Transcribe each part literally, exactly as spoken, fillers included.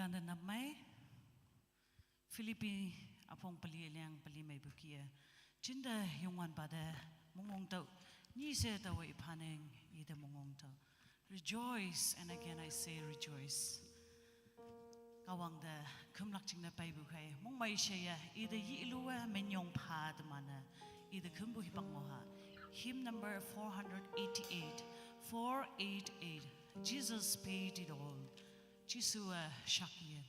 Anda namai Philippi apong pali aliang pali mei bukia. Chinda Youngwanpa da mungong tau, ni se tau i paneng ida mungong tau. Rejoice, and again I say rejoice. Kawang da kumlak ching na pai bukai. Mung mai shaya ida yi lua menyong pa da mana ida kumbu hipang moha. Hymn number four hundred eighty-eight, four eight eight. Jesus paid it all. Jisua shakian.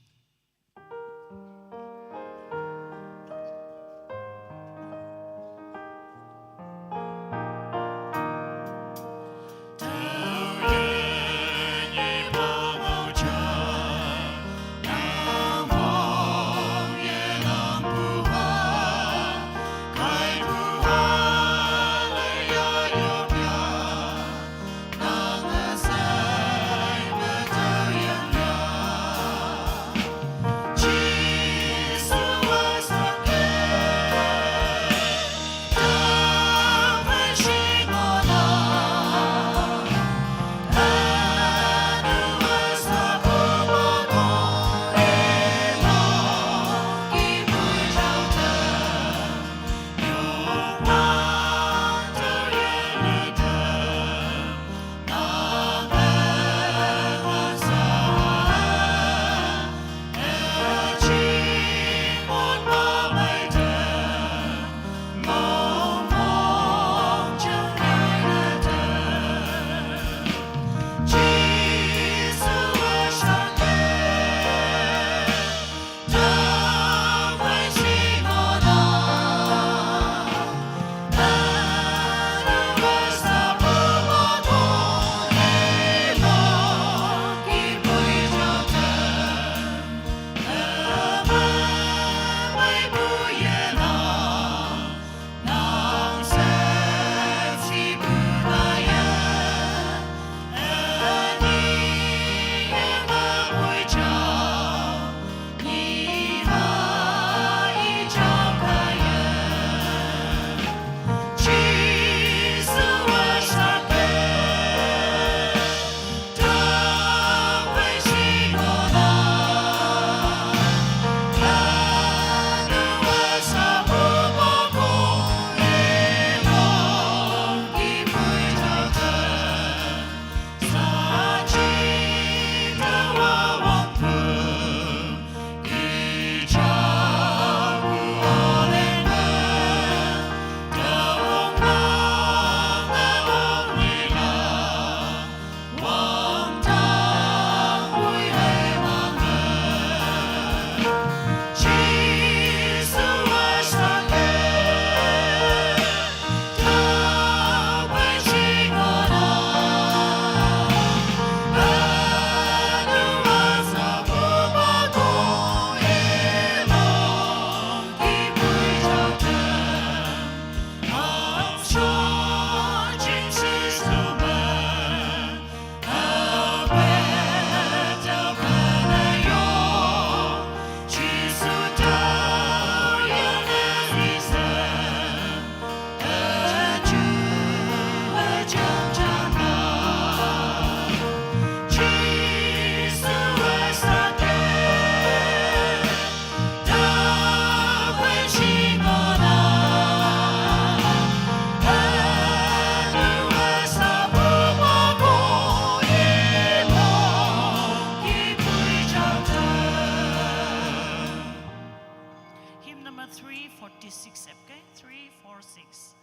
Hymn number three forty-six, okay? Three four six.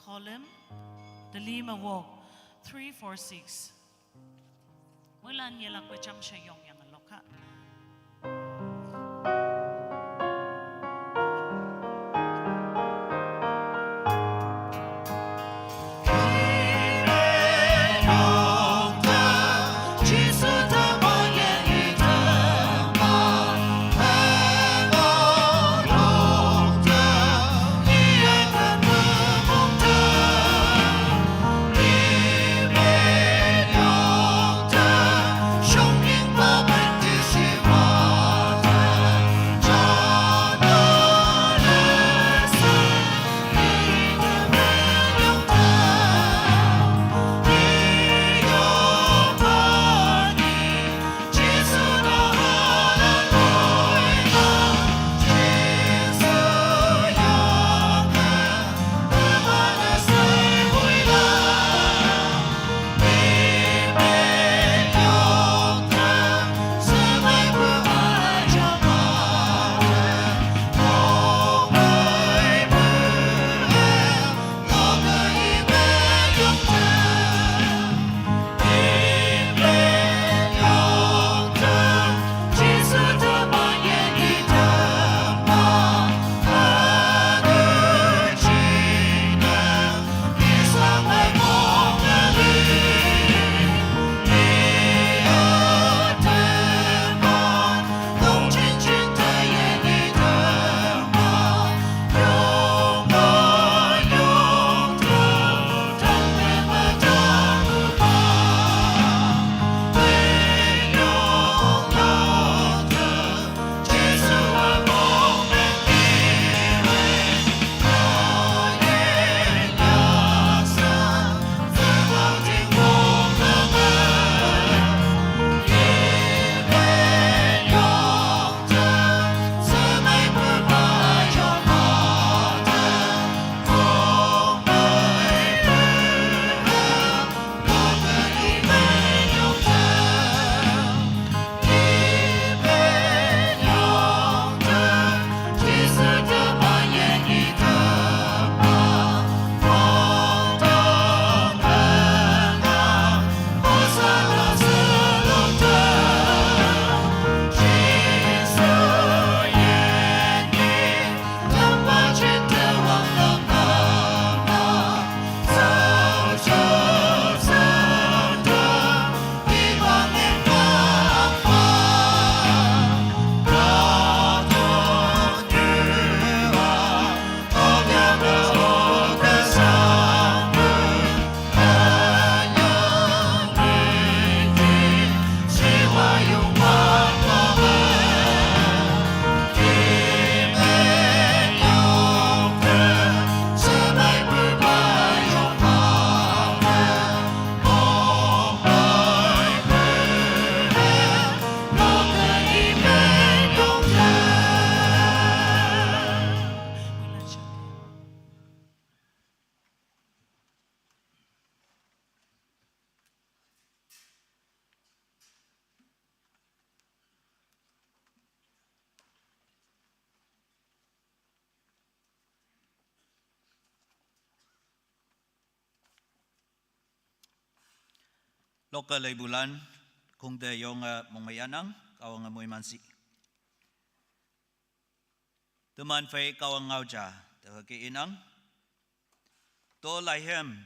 Column, the Lima Walk, three four six. Mulan yelak wecham shayong yang lokha. Lokke leibulan, kungte yonge mongmei yanang, Kahwange moimanshi. Teman phei Kahwang ngao ja, tüoke inang. To Laihem,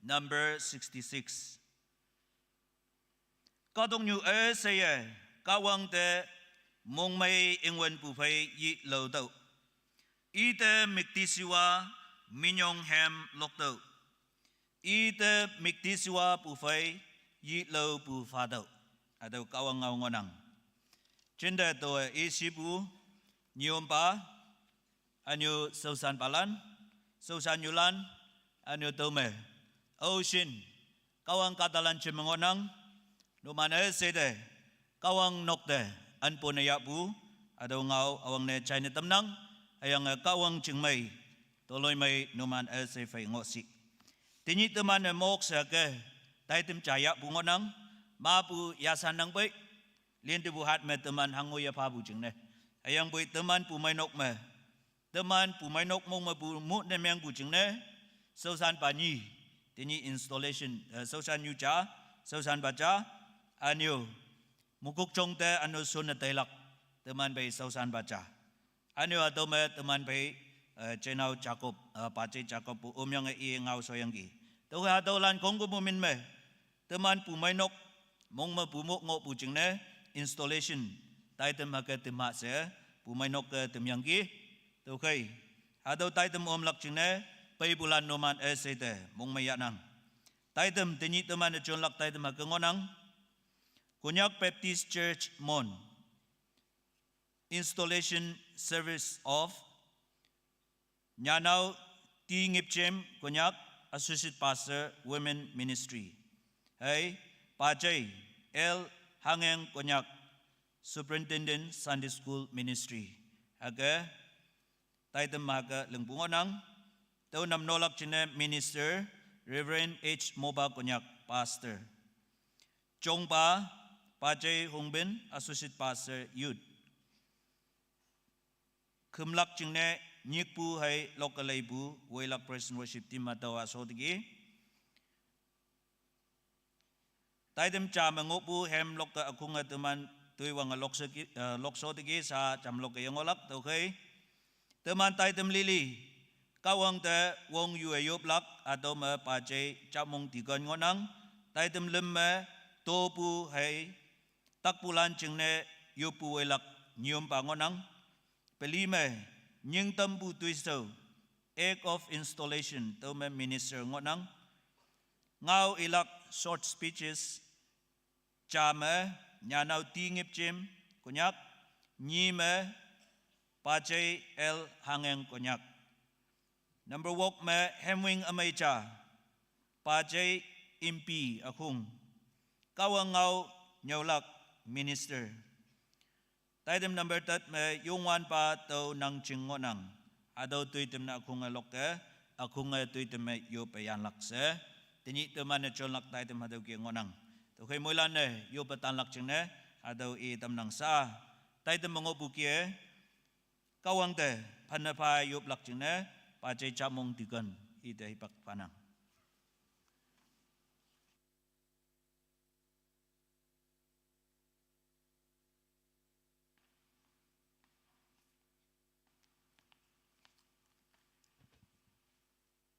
number sixty-six. Kahtoknyu üsheiye, Kahwang te mongmei ingwenpu phei yilao tüoh. Ite müktishiwa minyong hem loktüoh. Ite müktishiwapu phei yilaopu phatüoh. Hatüo Kahwang ngao ngohnang. Jinte towe ishipu, nyompa, ünyu shaoshanpalan, shaoshannyulan, ünyu tüome. Aoshin, Kahwang kahtalan jeme ngohnang, numan üsheite, Kahwang nokte, anpone yahpu, hatüo ngao üwangne jaine tamnang, hüyange Kahwang jingmei, toloimei numan üshei phei ngohshi. Tenyih teman-e mok she ke, taitam ja yahpu ngohnang, mapu yashan nang pei, lintepu hat me teman hango yephapu jingne. Hüyangpoi teman pumeinok me, teman pumeinok mong mepu mu ne mengpu jingne, shaoshanpa nyi, tenyih installation, eh, shaoshannyu ja, shaoshanpa ja, ünyu, Mokokchung te ünyu shonne teilak, teman phei shaoshanpa ja. Ünyu hatüo me teman phei, eh, jenao Jacob, eh, paje Jacob pu omyange i ngao shoyangki. Tüokhei hatüolan khongkümpu min me, teman pumeinok, mong mepu mok ngohpu jingne, installation, taitam hüke temha she, pumeinok ke temyangki. Tüokhei, hatüo taitam omlak jingne, peipulan numan üsheite, mongmei yahnang. Taitam tenyih teman-e jonlak taitam hüke ngohnang. Konyak Baptist Church Mon. Installation service of Nyanao T Ngipjem Konyak, Associate Pastor, Women Ministry. Hei, Pajei L Hangeng Konyak, Superintendent Sunday School Ministry. Hüke, taitam hüke lingpu ngohnang. Tüo namnolak jingne Minister, Reverend H Moba Konyak, Pastor. Jongpa, Pajei Hongbin, Associate Pastor, Youth. Khümlak jingne nyikpu hei lokke leipu, woilak Praise and Worship Team hatüowa soteki. Taitam ja me ngohpu hem lokke ükhunge teman toiwange loksheki, eh, loksoteki sha jam lokke yengohlak tüokhei. Teman taitam lili, Kahwang te wong yue yoplak, hatüo me Pajei Jamong Deacon ngohnang, taitam lüm me topu hei, takpulan jingne yoppu woilak nyompa ngohnang, peli me, nyingtampu toishao, Act of Installation, tüome Minister ngohnang, ngao ilak short speeches, ja me, Nyanao T Ngipjem Konyak, nyi me, Pajei L Hangeng Konyak. Number wok me, Hemwing Ümei ja, Pajei Impi ükhung. Kahwang ngao nyüolak Minister. Taitam number tet me, Youngwanpa Tüo Nangjing ngohnang. Hatüo toitam ne ükhunge lokke, ükhunge toitam me yoppe yanlak she. Tenyih teman-e jonlak taitam hatüoke ngohnang. Tüokhei moilan-e yoppe tanlak jingne, hatüo i tamnang sha. Taitam me ngohpu kih-e, Kahwang te, phanne pha yoplak jingne, Pajei Jamong Deacon, ite hipak phanang.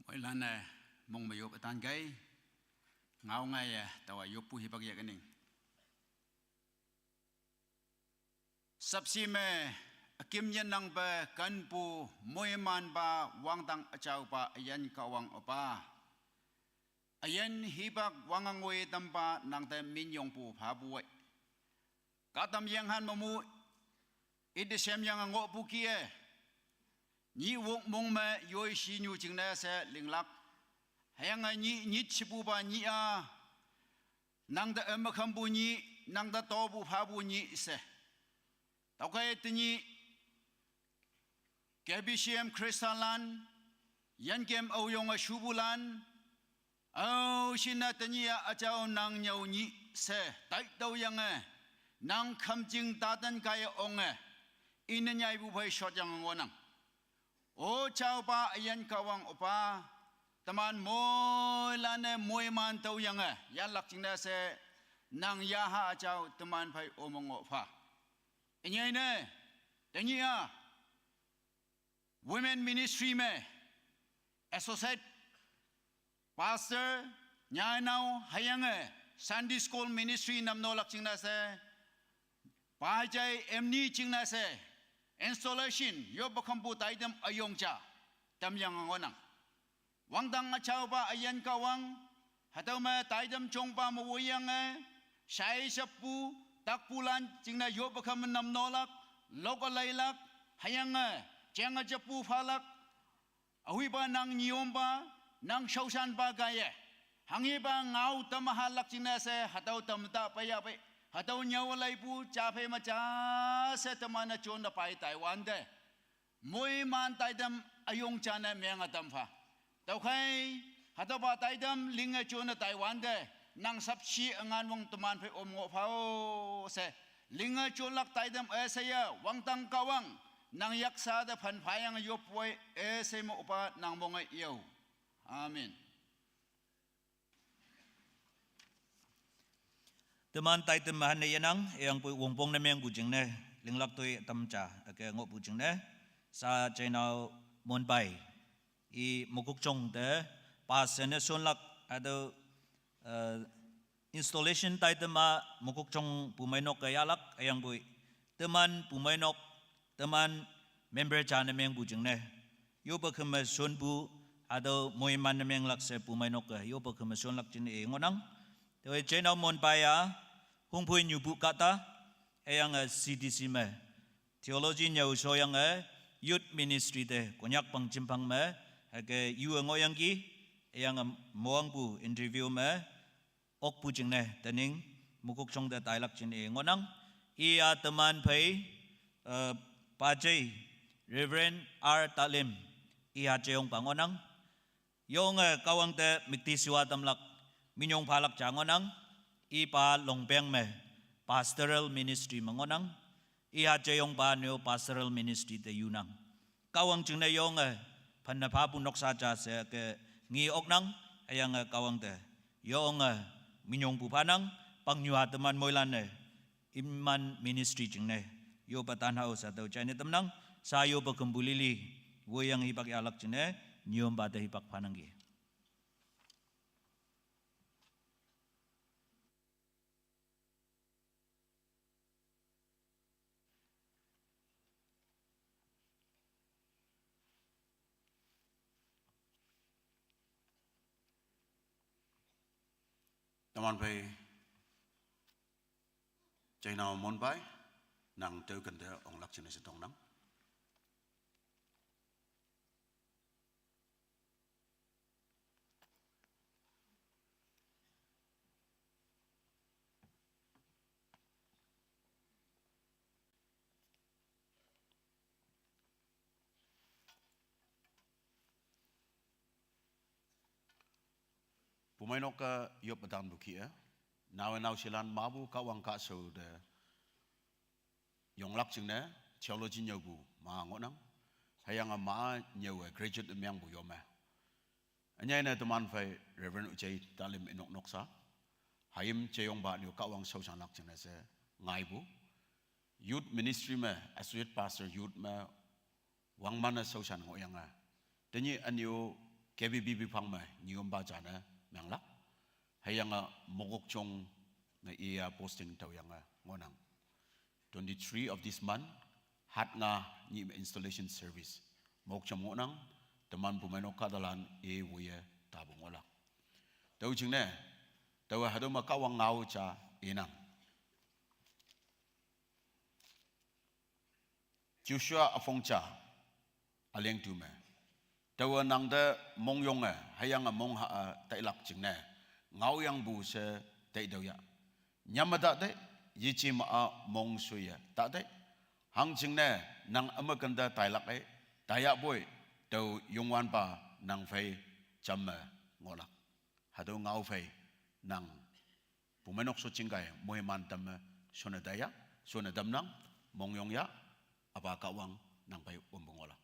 Moilan-e mong me yop ütan kei, ngao ngaiye taowa yoppu hipak yah kening. Sapshi me, üküm yenangpe kenpu moimanpa wangdang üjaopa üyin Kahwang opa, üyin hipak wange ngoi tampa nangte minyongpu phapu ei. Kahtamyenghan mepu, ite shemyange ngohpu kih-e, nyih wok mong me yoi shinyu jingne she linglak. Hüyange nyih nyit shepupa nyih-a, nangte ümekhampu nyih, nangte topu phapu nyih she. Tüokhei tenyih, K B C M Khristanlan, yankem aoyonge shupulan, aoshinne tenyih-a üjao nang nyüo nyih she taitüoyange, nang khümjing taten kaiye onge, ine nyaipu phei shotyange ngohnang. O jaopa üyin Kahwang opa, teman moilan-e moiman tüoyange yanlak jingne she, nang yaha jao teman phei omong ngoh pha. Ünyei ne, tenyih-a Women Ministry me Associate Pastor, nyainao hüyange Sunday School Ministry namnolak jingne she, pajai emni jingne she, installation yoppe khümpu taitam üyong ja tamyange ngohnang. Wangdang üjaopa üyin Kahwang, hatüo me taitam jongpa me woiyange, shaishappu, takpulan jingne yoppe khümme namnolak, loke leilak, hüyange, jenge jeppu phalak, ahuipa nang nyompa, nang shaoshanpa kaiye. Hanghepa ngao tam halak jingne she, hatüo tam ta peiya pei. Hatüo nyüo leipu, ja phei me ja she teman-e jonne pai taiwante, moiman taitam üyong jane menge tam pha. Tüokhei, hatüopa taitam linge jonne taiwante, nang sapshi üngan wong teman phei om ngoh phao she. Linge jonlak taitam üsheiye, wangdang Kahwang, nang yaksa te phan phayange yop woi, üshei me opa nang monge yo. Amen. Teman taitam me hanne yenang, hüyangpoi wongpong ne mengpu jingne, linglak toi tam ja, üke ngohpu jingne, sa jainao Monpai, i Mokokchung te, pa sene shonlak, hatüo, eh, installation taitam-a Mokokchung pumeinok ke yahlak, hüyangpoi teman pumeinok, teman member jane mengpu jingne, yoppe khümme shonpu, hatüo moiman ne menglak she pumeinok ke yoppe khümme shonlak jingne i ngohnang. Taowe jainao Monpai-a, Hungphoi nyupu kahta, hüyange C D C me theology nyüo shoyange, youth ministry te Konyak pang jimphang me, hüke yu-e ngohyangki, hüyange moangpu interview me okpu jingne tening Mokokchung te tailak jingne ngohnang. Iya teman phei, eh, pajai Reverend R Talim, iya jeyongpa ngohnang. Yonge Kahwang te müktishiwa tamlak, minyong phalak ja ngohnang. Ipa Longpeng me pastoral ministry me ngohnang. Iya jeyongpa neo pastoral ministry te yunang. Kahwang jingne yonge, phanne phapu noksa ja she ke nge oknang, hüyange Kahwang te yonge, minyongpu phanang, pangnyuha teman moilan-e iman ministry jingne yoppe tanhao sha tüo jaine tamnang. Sha yoppe khümpu lili, woiyang hipak yahlak jingne, nyompa te hipak phanangki. Teman phei, jainao Monpai, nang tüo kente onglak jingne she tongnang. Pumeinok-e yop ütam lukih-e, naowe naoshelan mapu Kahwang kahshao te yonglak jingne, theology nyüopu ma ngohnang. Hüyange ma nyüowe graduate mengpu yome. Ünyei ne teman phei Reverend Ujei Talim inok noksa, hayim jeyongpa nyu Kahwang shaoshanlak jingne she ngaipu. Youth ministry me, associate pastor youth me, wangman-e shaoshan ngohyange, tenyih ünyu K B B B phang me nyüompa jane menglak. Hüyange Mokokchung me iya posting tüoyange ngohnang. Twenty-three of this month, hatnga nyih me installation service Mokokchung ngohnang. Teman pumeinok kahtalan i woiye tapu ngohlak. Tüo jingne, taowe hatüo me Kahwang ngao ja inang. Joshua üpong ja, üleng tu me, taowe nangte mongyonge hüyange mongha-e tailak jingne, ngaoyangpu she taitüoh ya. Nyam me ta tei, yeje ma-a mongshoi-e ta tei. Hangjingne nang üme kente tailak-e, taiyahpoi, tao Youngwanpa nang phei jamme ngohlak. Hatüo ngao phei nang pumeinok sho jingkai moiman tamme shonne taiya, shonne tamnang, mongyong ya, Üpa Kahwang nang phei ompu ngohlak.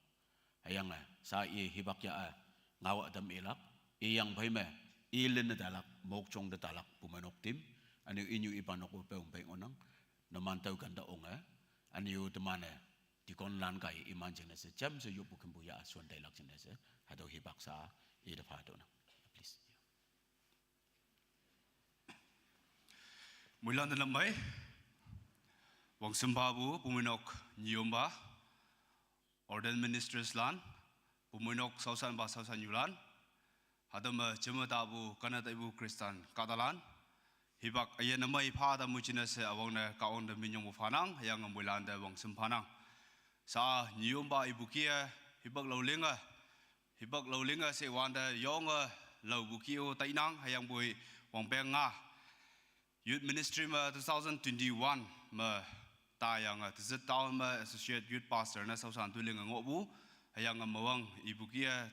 Hüyange sha i hipak ya-e ngao ütam ilak, Iyang phei me, ilin ne talak, mok chong de talak, pumenok tim, ane inyu ipanok u peung pei ngonang, numan tau kan da ong e, ane u temane, dikon lan kai iman jing ne se, jam se yupu kembu ya asuan dailak jing ne se, hado hibak sa, ida pha do nang. Please. Muilan de lambai, wang semba bu, pumenok, nyiomba, ordained ministers lan, pumenok sausan ba sausan yulan, hadam, eh, jema ta bu, kana ta bu Kristan, katalan, hibak ayen namai pha da muchina se awang ne ka ong de minyong bu phanang, hayang muilan de wang sem phanang. Sa nyiomba ibu kia, hibak lau linga, hibak lau linga se wanda yonga lau bu kio tainang, hayang bui wang peng nga. Youth Ministry ma two thousand twenty-one ma ta yang a, tizit taun ma Associate Youth Pastor na sausan tu linga ngobu, hayang a mawang ibu kia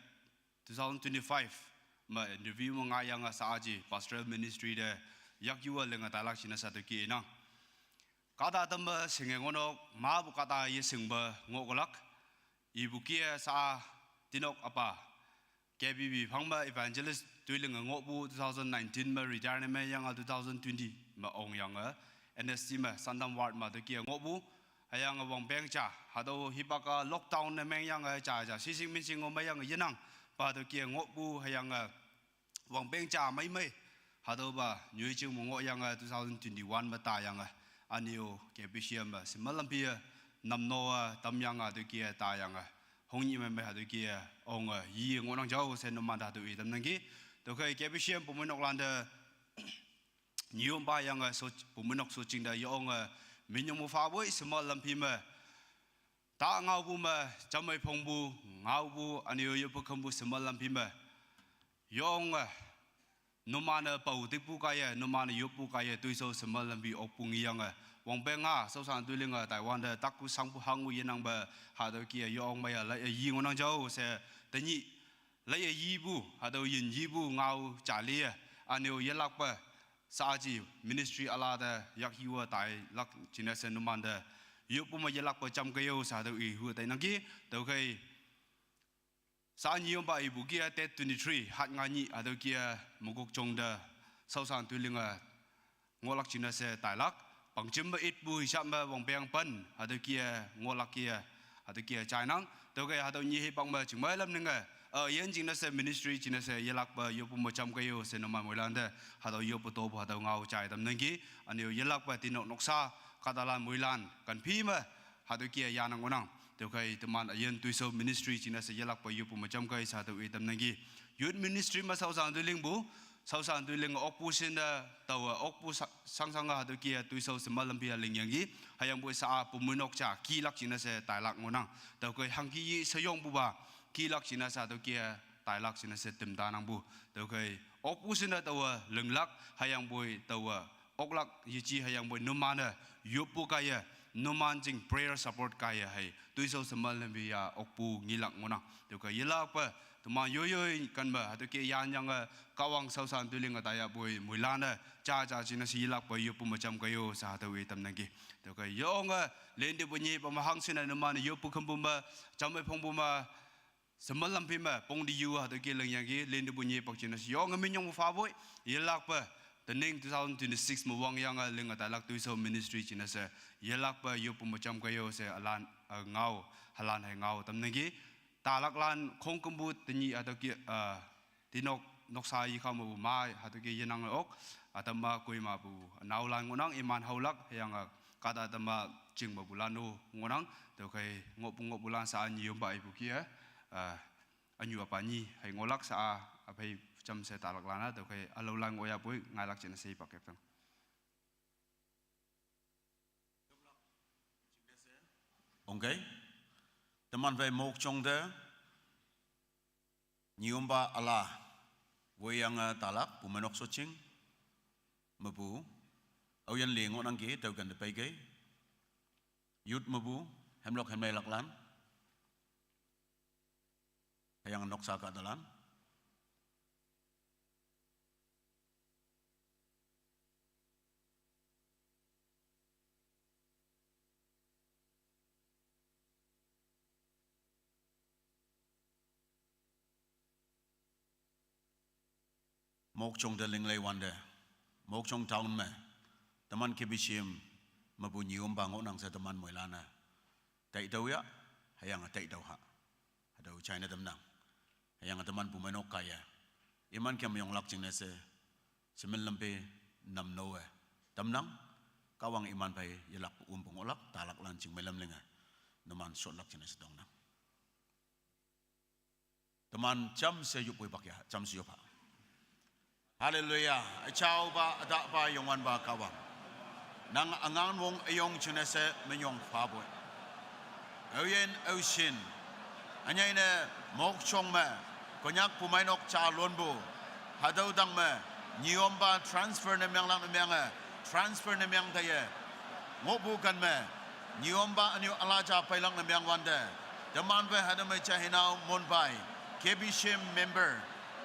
two thousand twenty-five ma interview ma nga yang a sa aji Pastoral Ministry de yak yuwa linga talak china sa tu ki inang. Kata tamba singe ngonok, ma bu kata ye singba ngokolak, ibu kia sa tinok apa, K B B phang ma Evangelist tuiling ngobu two thousand nineteen ma retire ne me yang a two thousand twenty ma ong yang a N S T ma Sandam Ward ma tu kia ngobu, hayang a wang peng cha, hado hibaka lockdown ne meng yang a cha cha, sising minsing ngoma yang a yenang, pa tu kia ngobu, hayang a wang peng cha mai mai, hado ba, nyui ching mu ngo yang a two thousand twenty-one ma ta yang a, anio K B C M ba, sima lampi a, nam no a, tam yang a, tu kia ta yang a, hong nyi mai mai hado kia, ong a, yi ngo nang jau, se no man da tu i tam nang ki, tu kai K B C M pumunok landa, nyiom ba yang a, so, pumunok so ching da, yo ong a, minyong mu fa boi, sima lampi ma, ta ngau bu ma, chamai phong bu, ngau bu, anio yo pa kham bu, sima lampi ma, yong a, numana pau tik pu kaya, numana yup pu kaya, tuiso sima lampi ok pu ngi yang a. Wang peng nga, sausan tuiling a, Taiwan da, tak ku sang pu hang u yenang ba, hado kia yong maya, lai a yi ngonang jau, se, tanyi, lai a yi bu, hado yin yi bu, ngau, chali a, anio yelak pa, sa aji, ministry ala da, yak hiwa tai, lak, china se numan da, yup pu ma yelak pa cham kayo, sa hado i hu tai nang ki, tau kai, sa nyiom ba ibu kia tet twenty-three, hat nga nyi, hado kia muguk chong da, sausan tuiling a, ngolak china se tailak, pang chim ba it bu hisap ma wang peng pan, hado kia ngolak kia, hado kia chai nang, tau kai hado nyi hi pang ma ching mai lam ning a, a, yen ching na se ministry china se yelak ba yup pu ma cham kayo se no ma muilan de, hado yup pu to bu hado ngau chai tam nang ki, anio yelak ba tinok noksa, katalan muilan, kan phi ma, hado kia ya nang onang. Tau kai teman ayen tuiso ministry china se yelak pa yup pu ma cham kai sa tau i tam nang ki. Youth ministry ma sausan tuiling bu, sausan tuiling ok pu sin da tau a ok pu sa-, sang sang a hado kia tuiso sima lampi a ling yang ki. Hayang bu sa a pumunok cha kilak china se tailak ngonang. Tau kai hang ki yi sayong bu ba kilak china sa tau kia tailak china se tim ta nang bu. Tau kai ok pu sin da tau a linglak hayang bu tau a oklak yichi hayang boi numan a, yup pu kaya, numan jing prayer support kaya hai. Tuiso semal lampi ya ok pu ngilak ngonang. Tau kai yelak pa, teman yoyo kan ba, hado ke yan yang a, kawang sausan tuiling a taya boi, muilan a, cha cha china si yelak pa yup pu ma cham kayo sa hado i tam nang ki. Tau kai yong a, lendi bunyi pa mahang sina numan yup pu kham pu ma, cham bai phong pu ma, sima lampi ma, pong di yu hado kia ling yang ki, lendi bunyi pak china si yong a minyong mu fa boi, yelak pa, tening two thousand twenty-six ma wang yang a ling a tailak tuiso ministry china se, yelak pa yup pu ma cham kayo se alan, a, ngau, halan hai ngau tam nang ki, talak lan khong kembu tanyi hado kia, a, tinok noksa yi kham bu ma, hado kia yenang ok, atam ma kui ma bu, nau lan ngonang iman haulak, yang a, kata atam ma ching ma bu lan u ngonang, tau kai ngop pu ngop bu lan sa nyiom ba ibu kia, a, anyu apa nyi, hai ngolak sa a, apai cham se talak lana, tau kai alau lang oya pui, ngailak chena sei pakep tang. Ong kai, teman pai mok chong de, nyium ba ala, wei yang, eh, talak, pu menok soching, mepu, au yan le ngonang ke, tau kan de pai kai, yut mepu, hemlok hemlai lak lan, hayang noksa ka dalan. Mokokchung te linglei wante, Mokokchung town me, teman K B C M mepu nyiompa ngohnang she teman moilan-e taitüoh ya, hüyange taitüoh ha. Hatüo china tamnang. Hüyange teman pumeinok kaiye, iman kem yonglak jingne she, shemin lampe namno-e tamnang. Kahwang iman phei yelakpu ompu ngohlak, talaklan chingmei lam linge, numan shotlak jingne she tongnang. Teman jamshe yoppu ipak ya, jamshe yop ha. Hallelujah. Üjaopa, ütahpa, Youngwanpa Kahwang, nang üngan wong üyong jingne she minyong phapoi. Aoyin aoshin, ünyei ne Mokokchung me, Konyak pumeinok jalonpu, hatüo tang me, nyiompa transfer ne menglak ne menge, transfer ne meng taiye, ngohpu ken me, nyiompa ünyu üla ja peilak ne meng wante, teman phei hatüo me jahinao monpai, K B C M member,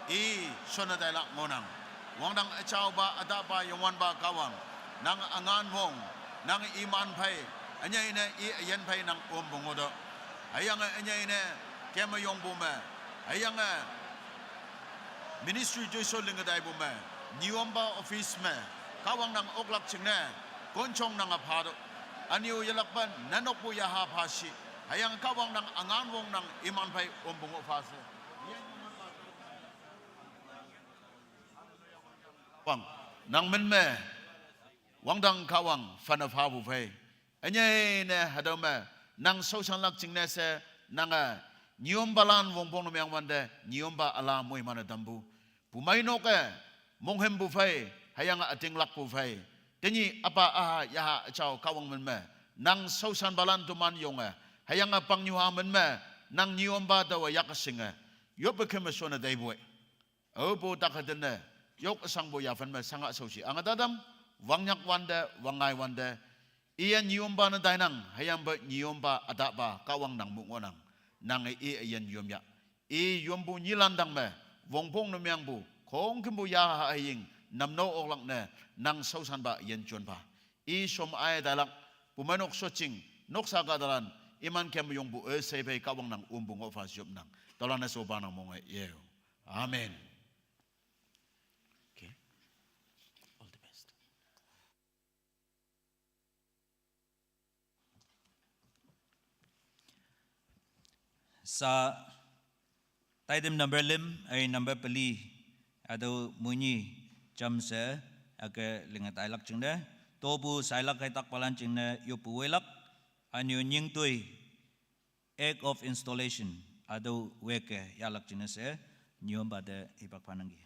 i shonne tailak ngohnang. Wangdang üjaopa, ütahpa, Youngwanpa Kahwang, nang üngan wong, nang iman phei, ünyei ne i üyin phei nang ompu ngohtüoh. Hüyange ünyei ne, keme yongpu me, hüyange ministry toisho linge taipu me, nyiompa office me, Kahwang nang oklak jingne, konjong nange phatüoh. Ünyu yelakpe nenokpu yaha pha shi, hüyange Kahwang nang üngan wong nang iman phei ompu ngoh pha she. Wang, nang min me, wangdang Kahwang, phane phapu phei, ünyei ne hatüo me, nang shaoshanlak jingne she, nange, nyimpalan wongpong ne meng wante, nyimpa üla moiman-e tampu. Pumeinok-e, monghümpu phei, hüyange ütinglakpu phei, tenyih üpa üha yaha üjao Kahwang min me, nang shaoshanpalan toman yonge, hüyange pangnyuha min me, nang nyimpa taowe yak shinge, yoppe keme shonne taipoi. Aopu tak hetene, yok üshangpu yaphan me shange shaoshi ange tatam, wangnyak wante, wangngai wante, iye nyimpa ne tainang, hüyangpe nyimpa ütahpa Kahwang nang mu ngohnang, nange i üyin yom ya. I yompu nyilan tang me, wongpong ne mengpu, khongkümpu yaha hüying, namno oklak ne, nang shaoshanpa yin jonpha. I shom ai tailak, pumeinok shotjing, noksa kahtalan, iman kem yongpu üshei phei Kahwang nang ompu ngoh pha she yopnang. Tüolan-e shopa nang monge yeo. Amen. Okay. All the best. Sa, taitem number lüm, ai number peli, hatüo moini jamshe, hüke linge tailak jingne, topu shailak haitakpalan jingne yoppu weilak, ünyu nyingtoi, Act of Installation, hatüo weke yahlak jingne she, nyimpa te hipak phanangki.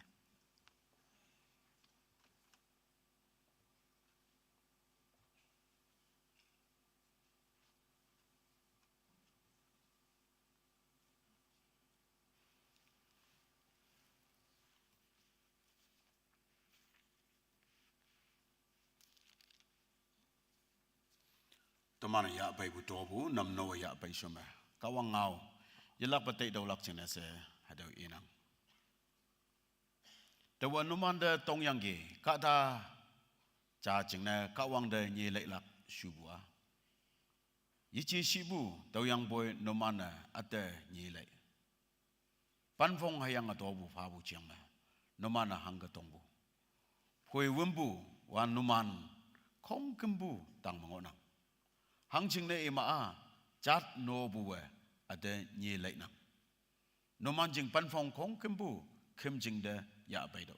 Teman-e yahpeipu topu, namno-e yahpei shome. Kahwang ngao, yelakpe taitüolak jingne she, hatüo inang. Taowe numante tongyangki, kahta ja jingne Kahwang te nyi leilak shupu-a, yeje shipu, tüoyangpoi numan-e üte nyi lei. Panphong hüyange topu phapu jeng me, numan-e hangke tongpu, phoi wümpu, wan numan khongkümpu tang me ngohnang. Hangjingne ima-a, jat nopuwe, üte nyi leinang. Numan jing panphong khongkümpu, khümjing te yahpeitüoh.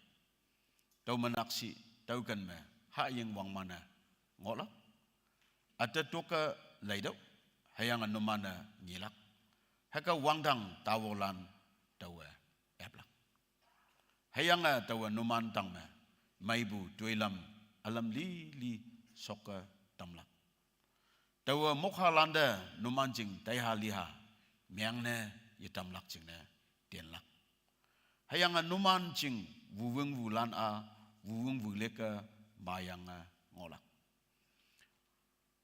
Tüo me nakshih, tüoken me, hahying wangman-e ngohlak. Üte toke leitüoh, hüyange numan-e nyilak. Hüke wangdang taowolan taowe eplak. Hüyange taowe numan tang me, meipu toilam, ülam lili shokke tamlak. Taowe mokhalante numan jing taiha liha, mengne yetamlak jingne tenlak. Hüyange numan jing wuwüngwulan-a, wuwüngwuleke mayange ngohlak.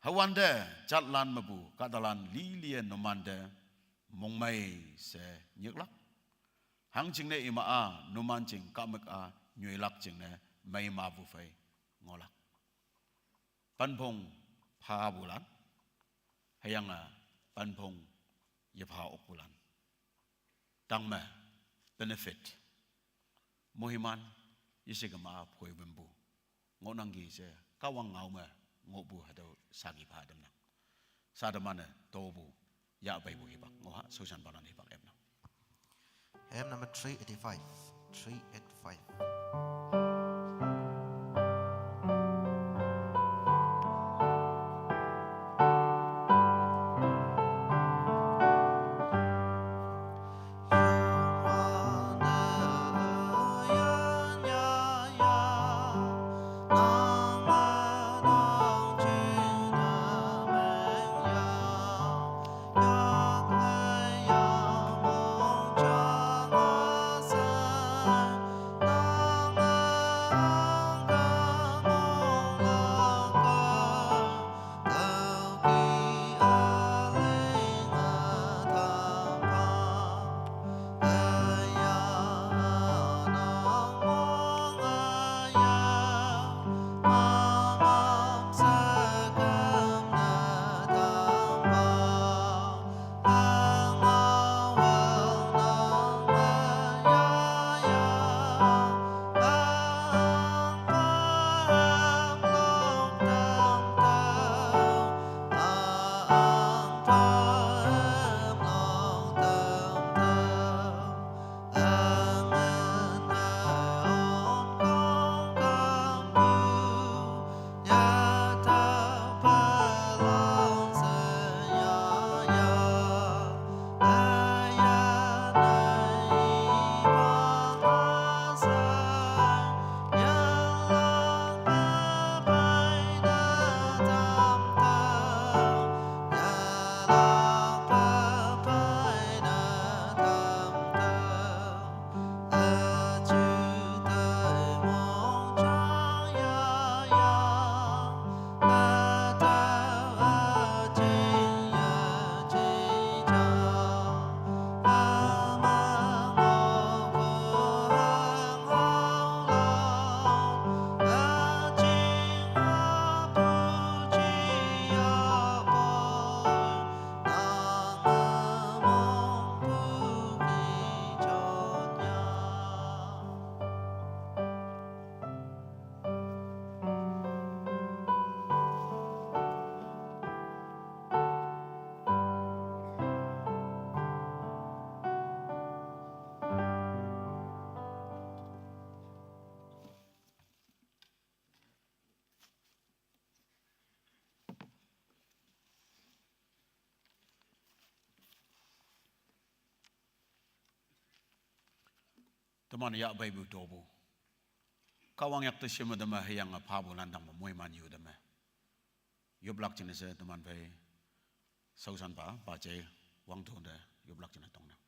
Hüwante jatlan mepu kahtalan lilie numante mongmei she nyiklak. Hangjingne ima-a numan jing kahmük-a nyoilak jingne mei mapu phei ngohlak. Panphong phapulan, hüyange panphong yepha okpulan tang me benefit moiman, Yeshe kema phoi wimpu. Ngohnangki she, Kahwang ngao me, ngohpu hatüo saki pha tamnang. Sa teman-e topu, yahpeipu hipak, ngoh ha, shaoshanpalan hipak emnang. Hymn number three eighty-five. Three eight five. Teman yahpeipu topu. Kahwang yakte sheme teme hüyange phapu lan tangme moiman yu teme. Yoplak jingne she teman phei shaoshanpa, paje wangto te yoplak jingne tongnang.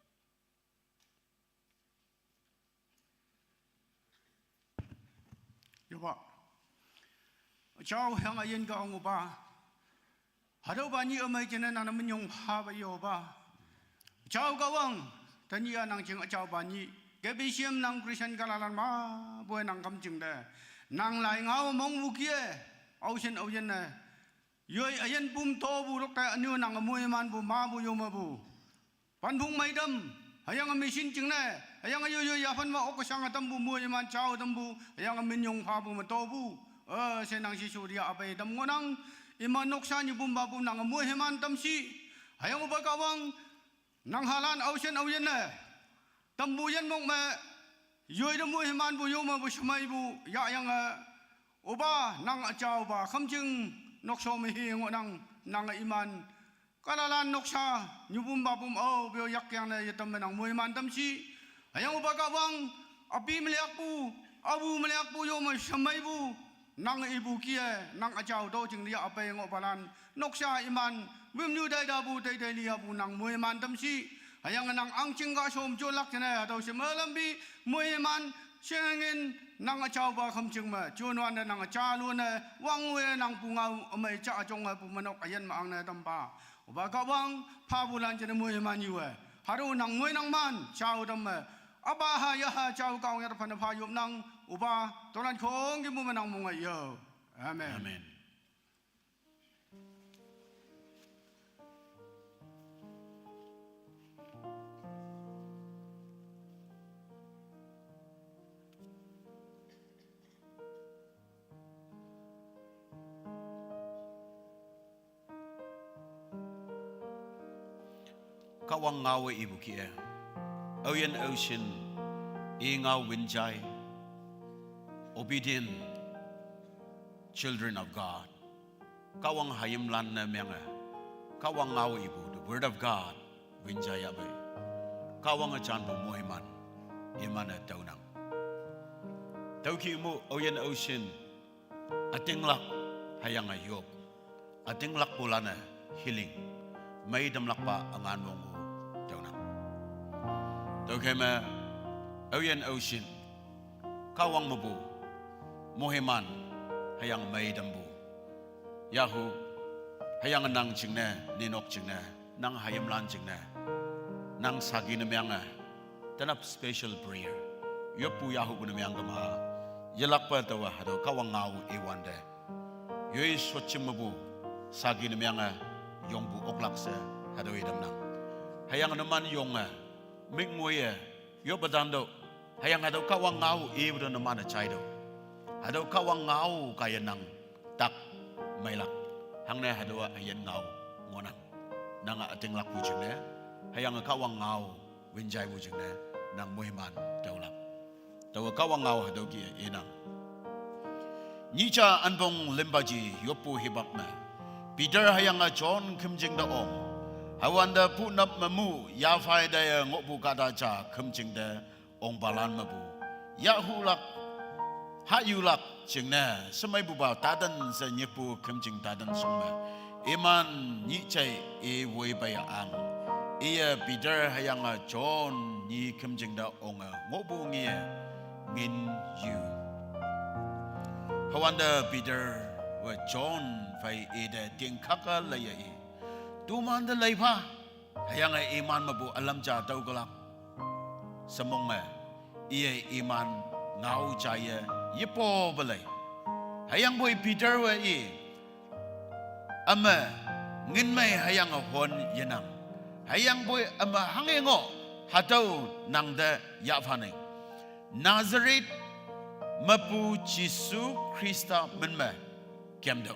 Yopa. Jao hüyange yin Kahwang Opa. Hatüopa nyih ümei jingne nang ne minyong phape yopa. Jao Kahwang, tenyih-a nang jing üjaopa nyih. K B C M nang Christian kahtalan mapu-e nang kümjing te. Nang lai ngao mongpu kih-e. Aoshin aoyinne. Yoi üyin pum topu lokte ünyu nang moimanpu mapu yomepu. Panphung meitam, hüyange machine jingne, hüyange yoi yoi yaphan me ok shange tampu moiman jao tampu, hüyange minyong phapu me topu. Eh, she nang Jesu te yahpei tam ngohnang, iman noksa nyupum papu nange moiman tamshi. Hüyange Opa Kahwang, nang halan aoshin aoyinne. Tampu yinmok me, yoi te moimanpu yomepu shemeipu yahyange. Opa, nang üjaopa khümjing noksho me hi ngohnang, nange iman kahtalan noksa, nyupum papum aope-o yakyangne yetam me nang moiman tamshi. Hüyange Opa Kahwang, api me liakpu, apu me liakpu yome shemeipu, nang ipu kih-e, nang üjao to jing te yahpei ngohpalan, noksa iman, wimnyu taitapu teitei liyapu nang moiman tamshi. Hüyange nang ahngching kahshom jonlak jingne, hatüo she me lampi, moiman, shengin, nang üjaopa khümjing me, jonwante nang üjalune, wangwe nang pungao ümei ja jonge pu menok üyin me angne tampa. Opa Kahwang, phapulan jingne moiman yu-e. Hatüo nang moinangman, jao tamme. Üpa ha yaha jao Kahwang yate phanne pha yopnang, Opa, tolan khongkümpu me nang mong-e yo. Amen. Amen. Kahwang ngao-e ipu kih-e. Aoyin aoshin, i ngao winjai. Obedient children of God. Kahwang hayimlan ne menge. Kahwang ngao ipu, the word of God, winjai yahpei. Kahwange janpu moiman, iman-e tüonang. Tüokih mu aoyin aoshin, ütinglak hüyange yok. Ütinglakpulan-e healing. Meitamlakpa üngan wongpu tüonang. Tüokhei me, aoyin aoshin, Kahwang mepu, moiman, hüyange meitampu. Yahu, hüyange nang jingne, ninok jingne, nang hayimlan jingne, nang saki ne menge, tenap special prayer. Yoppu yahupu ne meng kema, yelakpa taowa hatüo Kahwang ngao iwante. Yoi shotjing mepu, saki ne menge, yongpu oklak she, hatüo itamnang. Hüyange numan yonge, mik ngoiye, yoppe tantüoh, hüyange hatüo Kahwang ngao ipu te numan-e jaitüoh. Hatüo Kahwang ngao kaiye nang, tak, meilak, hangne hatüowa üyin ngao, ngohnang. Nange ütinglakpu jingne, hüyange Kahwang ngao, winjaipu jingne, nang moiman, tüolak. Taowe Kahwang ngao hatüo kih-e inang. Nyih ja ünpong limpa ji yoppu hipak me, Peter hüyange John khümjing te ong. Hüwante punap me mu yaphai taiye ngohpu kahta ja khümjing te ongpalan mepu, yahhulak, hayulak jingne, shemeipupa taten she nyikpu khümjing taten shong me, iman nyih jai i woipei ang. Iye Peter hüyange John nyi khümjing te onge ngohpu nge ngin yu. Hüwante Peter-we John phei ite tingkake leiye i, tomante leipha, hüyange iman mepu ülam ja tüokelak. Shemong me, iye iman ngao jaiye, yepope lei. Hüyangpoi Peter-we i, üme, ngin mei hüyange hon yenang. Hüyangpoi üme hanghe ngoh, hatüo nangte yahphaning. Nazareth mepu Jesu Khrista min me, kemtüoh.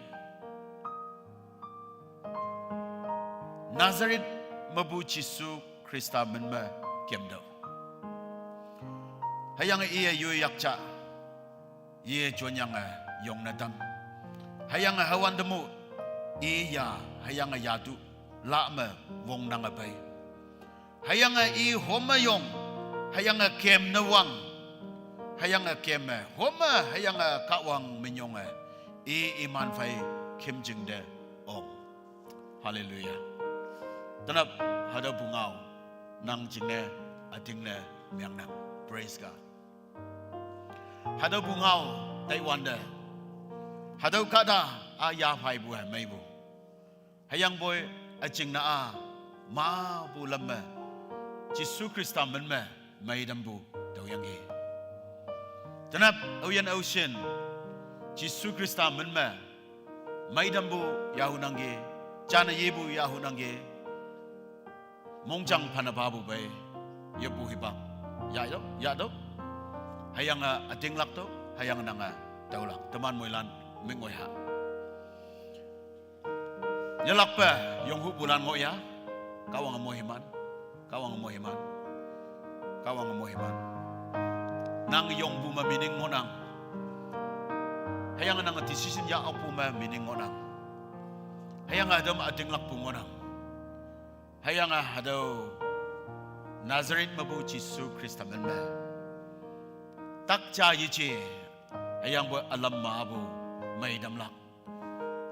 Nazareth mepu Jesu Khrista min me, kemtüoh. Hüyange iye yoi yak ja, iye jonyange yongne tam. Hüyange hüwante mu, i ya, hüyange yatu, la me, wongnange pei. Hüyange i home yong, hüyange kem ne wang, hüyange kem me, home, hüyange Kahwang minyonge, i iman phei khümjing te ong. Hallelujah. Tenap, hatüopu ngao, nang jingne, ütingne, mengnang. Praise God. Hatüopu ngao, taiwante, hatüo kahta, a yaphaipu-e meipu. Hüyangpoi, üjingne-a, mapu lam me, Jesu Khrista min me, meitampu, tüoyangki. Tenap, aoyin aoshin, Jesu Khrista min me, meitampu, yahunangki, jane yepu, yahunangki, mongjang phane papu pei, yoppu hipak, yahtüoh, yahtüoh, hüyange ütinglak tüoh, hüyange nange, tüolak, teman moilan, mik ngoi ha. Yelakpe, yonghupulan ngoh ya, Kahwange moiman, Kahwange moiman, Kahwange moiman. Nang yongpu me meaning ngohnang. Hüyange nange decision yah okpu me meaning ngohnang. Hüyange hatüo me ütinglakpu ngohnang. Hüyange hatüo Nazareth mepu Jesu Khrista min me, tak ja yeje, hüyangpoi ülam mepu, meitamlak.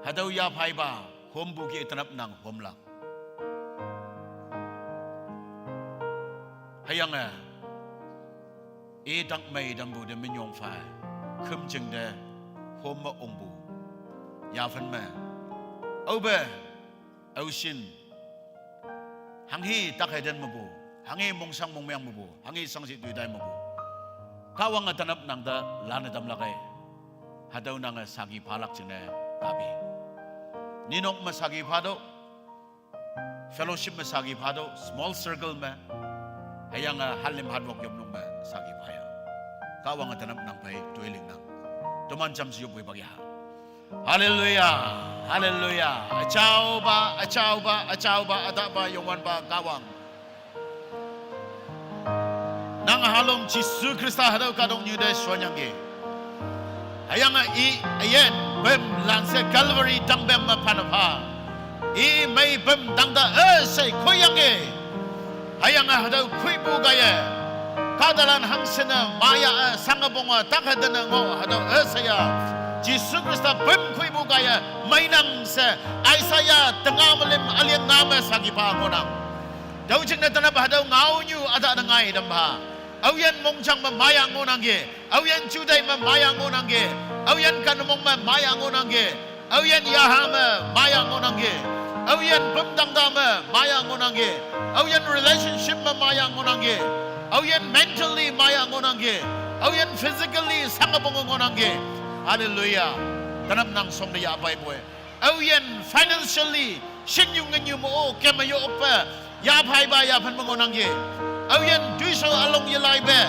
Hatüo yaphaipa, hompu kih-e tenap nang homlak. Hüyange, i tak meitampu te minyong phei, khümjing te, home ongpu, yaphen me, aope, aoshin, hanghe tak heiten mepu, hanghe mongshang mongmeng mepu, hanghe shangshih toitai mepu, Kahwange tenap nangte lanne tamlak ei. Hatüo nange saki phalak jingne, tapi, ninok me saki phatüoh, fellowship me saki phatüoh, small circle me, hüyange hatlim hatwok yopnok me saki phaya. Kahwange tenap nang phei toilingnang. Toman jamshe yoppu hipak ya. Hallelujah, hallelujah. Üjaopa, üjaopa, üjaopa, ütahpa, Youngwanpa Kahwang. Halom Jisu Khrista hatüo kahtoknyu te shonyangki. Hüyange i üyin püm lanse Calvary tangpem me phanne pha. I mei püm tangte üshei khoiyangki. Hüyange hatüo khoipu kaiye, kahtalan hangshinne maya-e sange ponge tak hetene ngoh hatüo üsheiya, Jisu Khrista püm khoipu kaiye meinang she, Isaiah tenga me lüm üleng nga me saki pha ngohnang. Tüo jingne tenap hatüo ngaonyu ütahte ngai tam pha. Aoyin mongjang me maya ngohnangki. Aoyin juteih me maya ngohnangki. Aoyin kanmong me maya ngohnangki. Aoyin yaha me maya ngohnangki. Aoyin pümtangta me maya ngohnangki. Aoyin relationship me maya ngohnangki. Aoyin mentally maya ngohnangki. Aoyin physically sange ponge ngohnangki. Hallelujah. Tenap nang shongte yahpeipoi. Aoyin financially shingnyu ngenyu me-o kemme yo-okpe yaphaipa yaphan me ngohnangki. Aoyin toishao ülong yelaipe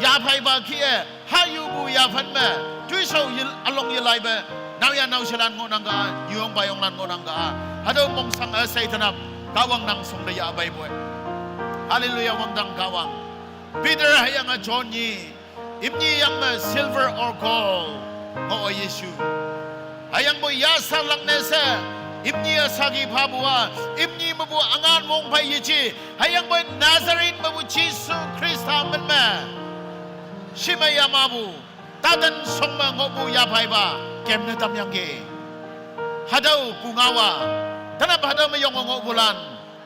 yaphaipa kih-e hayupu yaphan me toishao yel- ülong yelaipe naoyha naoshelan ngohnang ka-a, nyuyong payonglan ngohnang ka-a. Hatüo mongsang üshei tenap, Kahwang nang shongte yahpeipoi. Hallelujah, wangdang Kahwang. Peter hüyange John nyi, imni yang me silver or gold ngoh-e yeshu. Hüyangpoi yashalak ne she, imni-e saki phapu-a, imni mepu üngan wong phei yeji. Hüyangpoi Nazareth mepu Jesu Khrista min me shimei yamapu, taten shong me ngohpu yaphaipa kemne tamyangki. Hatüo pungao-a, tenap hatüo me yonge ngohpulan,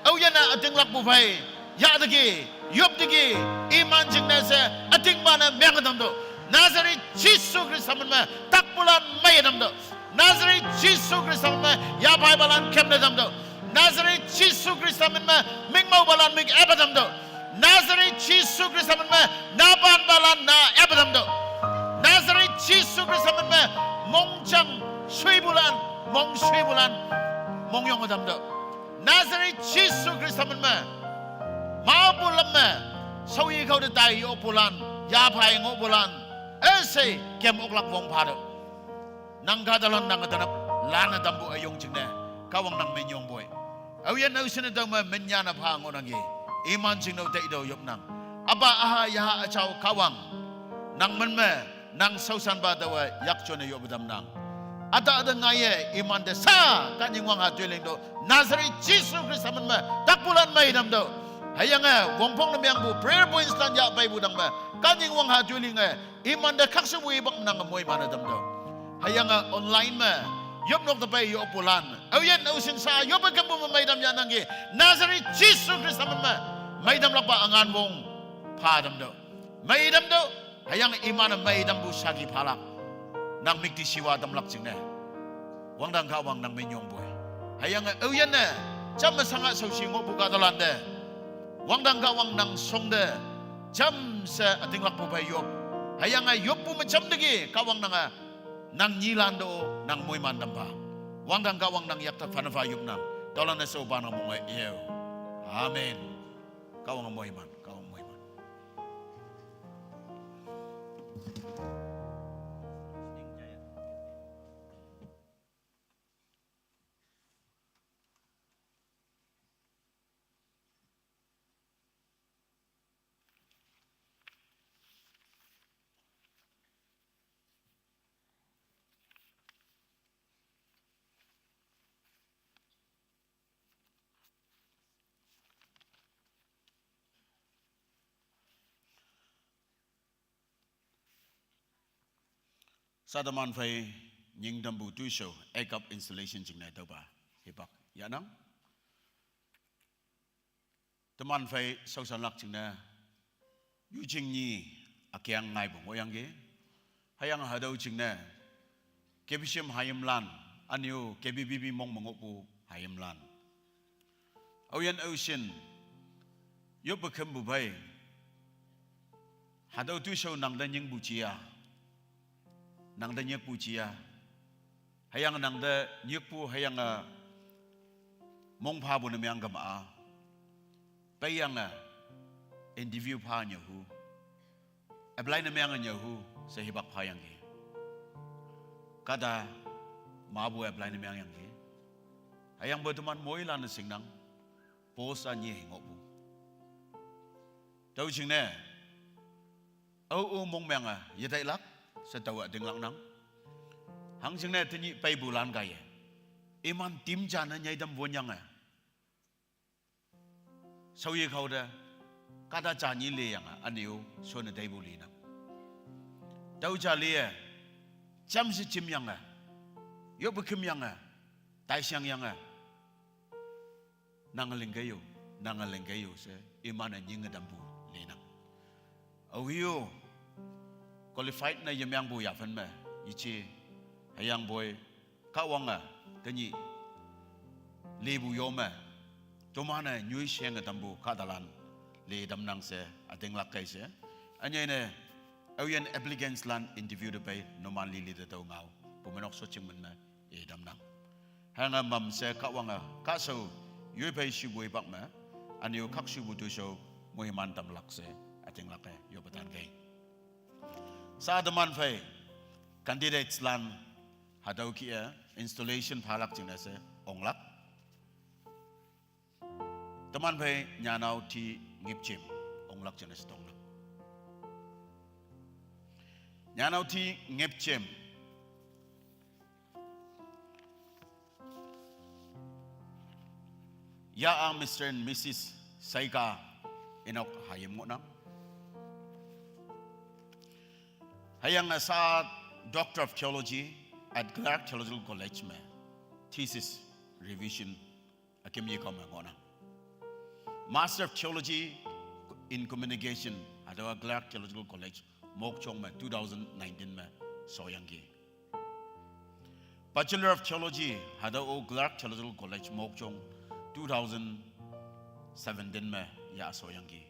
aoyinne ütinglakpu phei yahteki, yopteki, iman jingne she ütingpa ne menge tamtüoh. Nazareth Jesu Khrista min me takpulan meiye tamtüoh. Nazareth Jesu Khrista min me yaphaipalan kemne tamtüoh. Nazareth Jesu Khrista min me mingmaopalan mik epe tamtüoh. Nazareth Jesu Khrista min me napanpalan na epe tamtüoh. Nazareth Jesu Khrista min me mongjang shuipulan, mong shuipulan mongyonge tamtüoh. Nazareth Jesu Khrista min me mapu lam me shaoyi kao te tai yokpulan, yaphai ngohpulan üshei kem oklak wong phatüoh. Nang kahtalan nang tenap lanne tampu üyong jingne, Kahwang nang minyongpoi. Aoyin aoshinne tao me minyane pha ngohnangki. Iman jingne-o teitüoh yopnang. Üpa üha yaha üjao Kahwang, nang min me nang shaoshanpa taowe yakjone yoppe tamnang. Ütahte ngaiye imante sa, kanyingwang ha toiling to, Nazareth Jesu Khrista min me takpulan mei tamtüoh. Hüyange wongpong ne meangpu prayer points lan yahpeipu tangme, kanyingwang ha toilinge imante khakshupu hipak me nang moiman-e tamtüoh. Hüyange online me yopnok te pei yokpulan, aoyin aoshin sa yoppe kempu me meitam yahnangki. Nazareth Jesu Khrista min me meitamlakpa üngan wong pha tamtüoh. Mei tamtüoh. Hüyange iman-e meitampu saki phalak, nang müktishiwa tamlak jingne, wangdang Kahwang nang minyongpoi. Hüyange aoyinne jamme shange shaoshi ngohpu kahtalante, wangdang Kahwang nang shongte jamshe ütinglakpu phei yop. Hüyange yoppu me jamteki Kahwang nange nang nyilan to, nang moiman tampha. Wangdang Kahwang nang yakte phanpha yopnang. Tüolan-e shaopa nang monge yeo. Amen. Kahwang moiman, Kahwang moiman. Sa teman phei nying tampu toishao, a cup installation jingne tüopa hipak yahnang. Teman phei shaoshanlak jingne, yu jing nyi ükeng ngaipu ngohyangki. Hüyange hatüo jingne, K B C M hayimlan, ünyu K B B B mong me ngohpu hayimlan, aoyin aoshin yoppe kempu phei, hatüo toishao nangte nyingpu jia, nangte nyikpu jia, hüyange nangte nyikpu hüyange mong phapu ne meang kema-a, peiyange interview pha nyüohu, apply ne meange nyüohu she hipak phayangki. Kahta mapu apply ne meangyangki. Hüyangpoi teman moilan-e shingnang, post-a nyi he ngohpu. Tüo jingne Ao o mongmeng a yetailak, se tao a tinglak nang. Hangjingne tenyih peipu lan kaiye. Iman tim ja ne nyeidam wonyange. Shaoyi khao te, kahta ja nyi liyange, üneo, shonne teipu linang. Tüo ja liye, jamshe jimyange, yoppe khümyange, taishang yange. Nange lingkeiyo, nange lingkeiyo she, iman-e nyinge tampu linang. Aohe-o, qualified ne yemangpu yaphen me, yeje, hüyangpoi, Kahwange, tenyih, lipu yo me, toman-e nyoi shenge tampu kahtalan, li tamnang she, ütinglak kei she. Ünyei ne, aoyin applicants lan interview te pei, numan lili te tao ngao, pumeinok shoching min me, i tamnang. Hüyange mamshe Kahwange, kahshao, yoiphei shupu ipak me, üneo khakshupu toshao, moiman tamlak she, ütinglak kei, yoppe tankei. Sha teman phei, candidates lan, hatüo kih-e, installation phalak jingne she, onglak. Teman phei, Nyanao T Ngipjem, onglak jingne she tonglak. Nyanao T Ngipjem. Ya-a Mister and Missus Saika Inok Hayim ngohnang. Hüyange sha Doctor of Theology at Clark Theological College me thesis revision üküm yekao me ngohnang. Master of Theology in Communication, hatüowa Clark Theological College, Mokokchung me two thousand nineteen me shoyangki. Bachelor of Theology, hatüo-o Clark Theological College, Mokokchung, two thousand seventeen me ya shoyangki.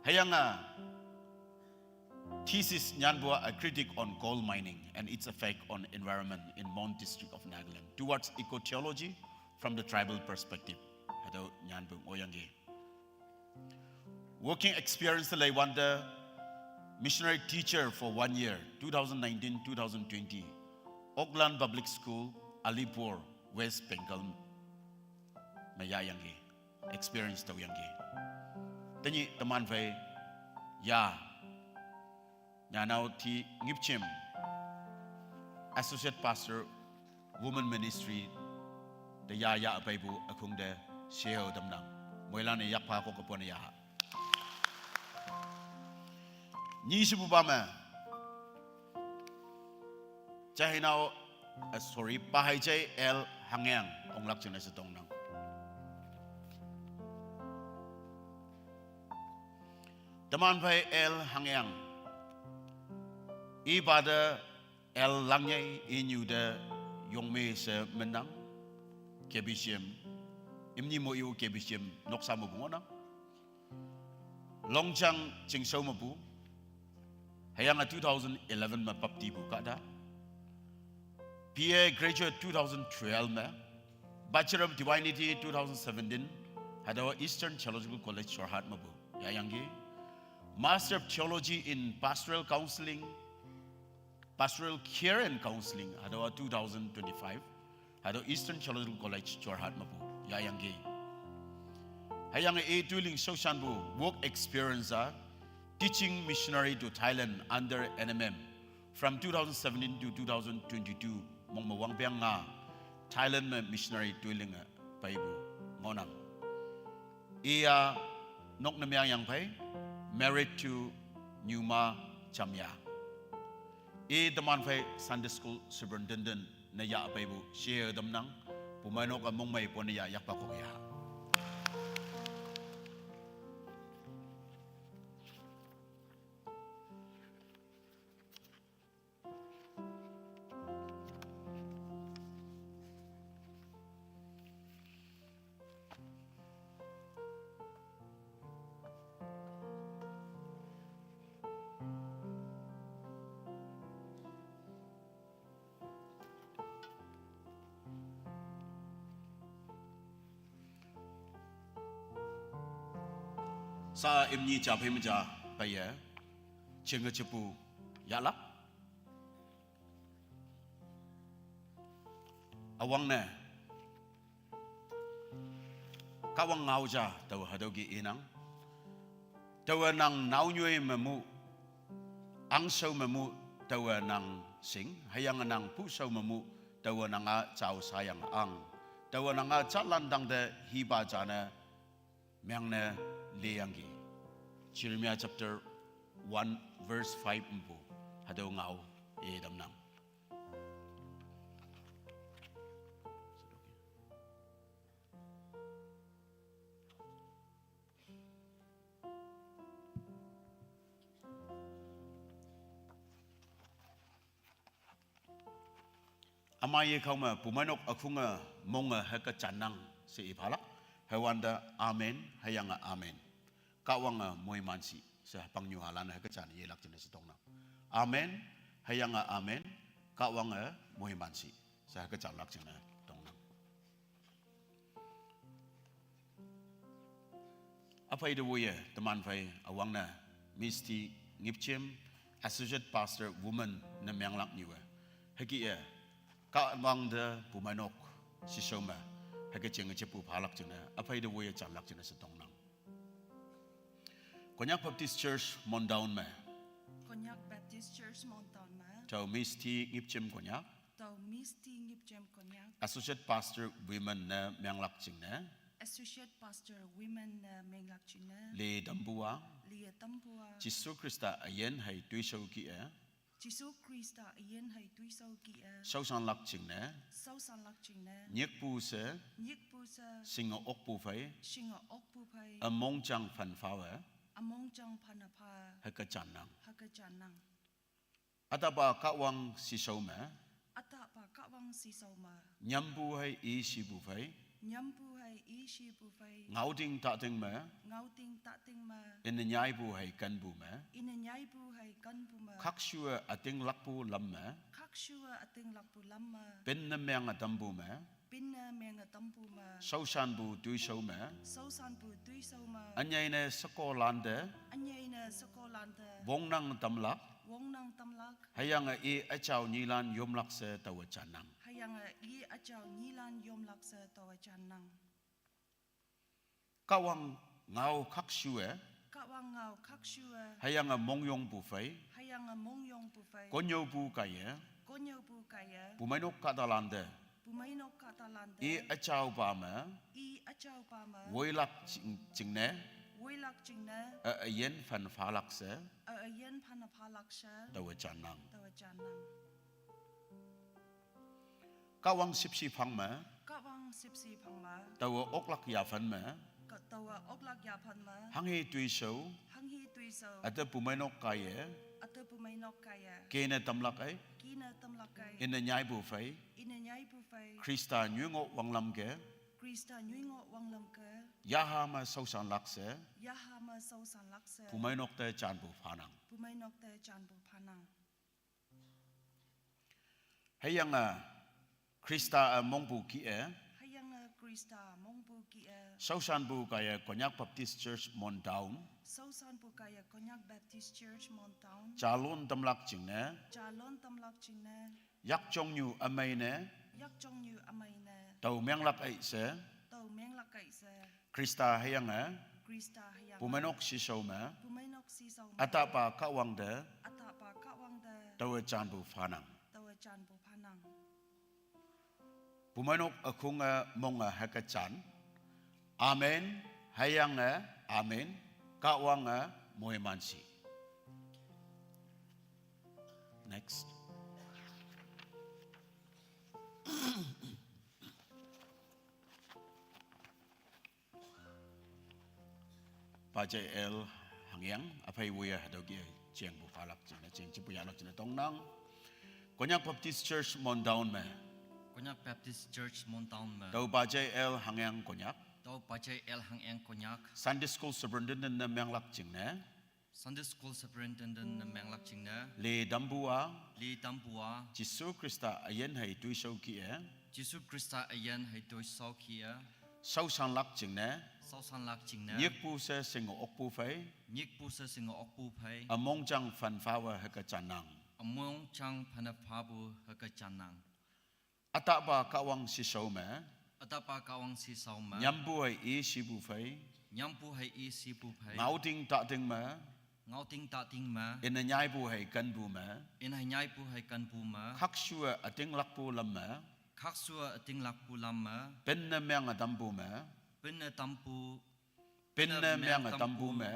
Hüyange thesis nyanpu-a A Critique on Coal Mining and Its Effect on Environment in Mon District of Nagaland towards Eco-Theology from the Tribal Perspective. Hatüo nyanpu ngohyangki. Working experience te leiwante, missionary teacher for one year, two thousand nineteen, two thousand twenty, Auckland Public School, Alipur, West Bengal me yahyangki, experience tüoyangki. Tenyih teman phei, ya, Nyanao T Ngipjem, Associate Pastor, Women Ministry, te ya ya peipu ükhong te sheo tamnang. Moilan-e yakpha kok üpon ya. Nyi shepupa me, Jahinao, eh, sorry, Pahaijai L Hangyang, onglak jingne she tongnang. Teman phei L Hangyang. Ipa te L Langyai, inyu te Yongme she minnang. K B C M. Imni mo-i-o K B C M noksa mepu ngohnang. Longchang Chingshao mepu. Hüyange two thousand eleven me baptipu kahta. B A graduate two thousand twelve me. Bachelor of Divinity two thousand seventeen. Hatüowa Eastern Theological College Jorhat mepu yahyangki. Master of Theology in Pastoral Counseling, Pastoral Care and Counseling, hatüowa two thousand twenty-five, hatüo Eastern Theological College, Jorhat mepu, yahyangki. Hüyange i toiling shaoshanpu work experience-a, teaching missionary to Thailand under N M M, from two thousand seventeen to two thousand twenty-two, mong me wangpeng nga, Thailand me missionary toiling-e, peipu, ngohnang. Iya, nok ne meang yang phei, married to Nyuma Chamya. I teman phei Sunday School Superintendent ne ya peipu, sheo tamnang, pumeinok-e mongmei pone ya yakpa kok ya. Sha imni ja phei me ja peiye, jinge jepu yahlak. Üwangne, Kahwang ngao ja tao hatüo ke inang. Taowe nang naonyoi me mu, angshao me mu, taowe nang shing, hüyange nang pushao me mu, taowe nang-a jao sayang ang. Taowe nang-a jalan tangte hipa jane, meangne liyangki. Jeremiah chapter one verse five mepu, hatüo ngao i tamnang. Üma yekao me pumeinok ükhunge monge hüke jannang she iphalak. Hüwante amen, hüyange amen. Kahwange moiman shi she hüpang nyuhalan hüke jan yelak jingne she tongnang. Amen, hüyange amen. Kahwange moiman shi she hüke janlak jingne tongnang. Üphei te woiye teman phei üwangne Misty Ngipjem, Associate Pastor Women ne menglak nyue. Hüke-e, Kahwang te pumeinok shishao me hüke jing jepu phalak jingne, üphei te woiye janlak jingne she tongnang. Konyak Baptist Church Mon Town me, Konyak Baptist Church Mon Town me, tao Misty Ngipjem Konyak, tao Misty Ngipjem Konyak, Associate Pastor Women ne menglak jingne, Associate Pastor Women ne menglak jingne, li tampu-a, li tampu-a, Jesu Khrista üyin hei toishao kih-e, Jesu Khrista üyin hei toishao kih-e, shaoshanlak jingne, shaoshanlak jingne, nyikpu she, nyikpu she, shinge okpu phei, shinge okpu phei, ümongjang phanphawe, ümongjang phanpha, hüke jannang, hüke jannang. Ütahpa Kahwang shishao me, ütahpa Kahwang shishao me, nyampu hei i shipu phei, nyampu hei i shipu phei, ngaoting tating me, ngaoting tating me, ine nyaipu hei kenpu me, ine nyaipu hei kenpu me, khakshuwe ütinglakpu lam me, khakshuwe ütinglakpu lam me, pinne menge tampu me, pinne menge tampu me, shaoshanpu toishao me, shaoshanpu toishao me, ünyei ne shekolante, ünyei ne shekolante, wongnang tamlak, wongnang tamlak, hüyange i üjao nyilan yomlak she taowe jannang, hüyange i üjao nyilan yomlak she taowe jannang. Kahwang ngao khakshuwe, Kahwang ngao khakshuwe, hüyange mongyongpu phei, hüyange mongyongpu phei, konnyüopu kaiye, konnyüopu kaiye, pumeinok kahtalante, pumeinok kahtalante, i üjaopa me, i üjaopa me, woilak jing-, jingne, woilak jingne, ü, üyin phanphalak she, ü, üyin phanphalak she, taowe jannang, taowe jannang. Kahwang shüpshe phang me, Kahwang shüpshe phang me, taowe oklak yaphan me, ka-, taowe oklak yaphan me, hanghe toishao, hanghe toishao, üte pumeinok kaiye, üte pumeinok kaiye, kene tamlak ei, kene tamlak ei, ine nyaipu phei, ine nyaipu phei, Khrista nyoi ngoh wanglam ke, Khrista nyoi ngoh wanglam ke, yaha me shaoshanlak she, yaha me shaoshanlak she, pumeinok te janpu phanang, pumeinok te janpu phanang. Hüyange Khrista-e mongpu kih-e, hüyange Khrista mongpu kih-e, shaoshanpu kaiye Konyak Baptist Church Mon Town, shaoshanpu kaiye Konyak Baptist Church Mon Town, jalon tamlak jingne, jalon tamlak jingne, yakjongnyu ümei ne, yakjongnyu ümei ne, tao menglak ei she, tao menglak ei she, Khrista hüyange, Khrista hüyange, pumeinok shishao me, pumeinok shishao me, ütahpa Kahwang te, ütahpa Kahwang te, taowe janpu phanang, taowe janpu phanang. Pumeinok ükhunge monge hüke jan. Amen, hüyange amen. Kahwange moiman shi. Next. Pajai L Hangyang, üphei woiye hatüo kih-e jengpu phalak jingne, jeng jepu yahlak jingne tongnang. Konyak Baptist Church Mon Town me, Konyak Baptist Church Mon Town me, tao Pajai L Hangyang Konyak, tao Pajai L Hangyang Konyak, Sunday School Superintendent ne menglak jingne, Sunday School Superintendent ne menglak jingne, li tampu-a, li tampu-a, Jesu Khrista üyin hei toishao kih-e, Jesu Khrista üyin hei toishao kih-e, shaoshanlak jingne, shaoshanlak jingne, nyikpu she shinge okpu phei, nyikpu she shinge okpu phei, ümongjang phanphawe hüke jannang, ümongjang phanphapu hüke jannang. Ütahpa Kahwang shishao me, ütahpa Kahwang shishao me, nyampu hei i shipu phei, Nyampu hei i sipu phei. Ngaoting tating me. Ngaoting tating me. Ina nyaipu hei kanpu me. Ina nyaipu hei kanpu me. Khakshu-e atinglakpu lam me. Khakshu-e atinglakpu lam me. Pinne meng atampu me. Pinne tampu. Pinne meng atampu me.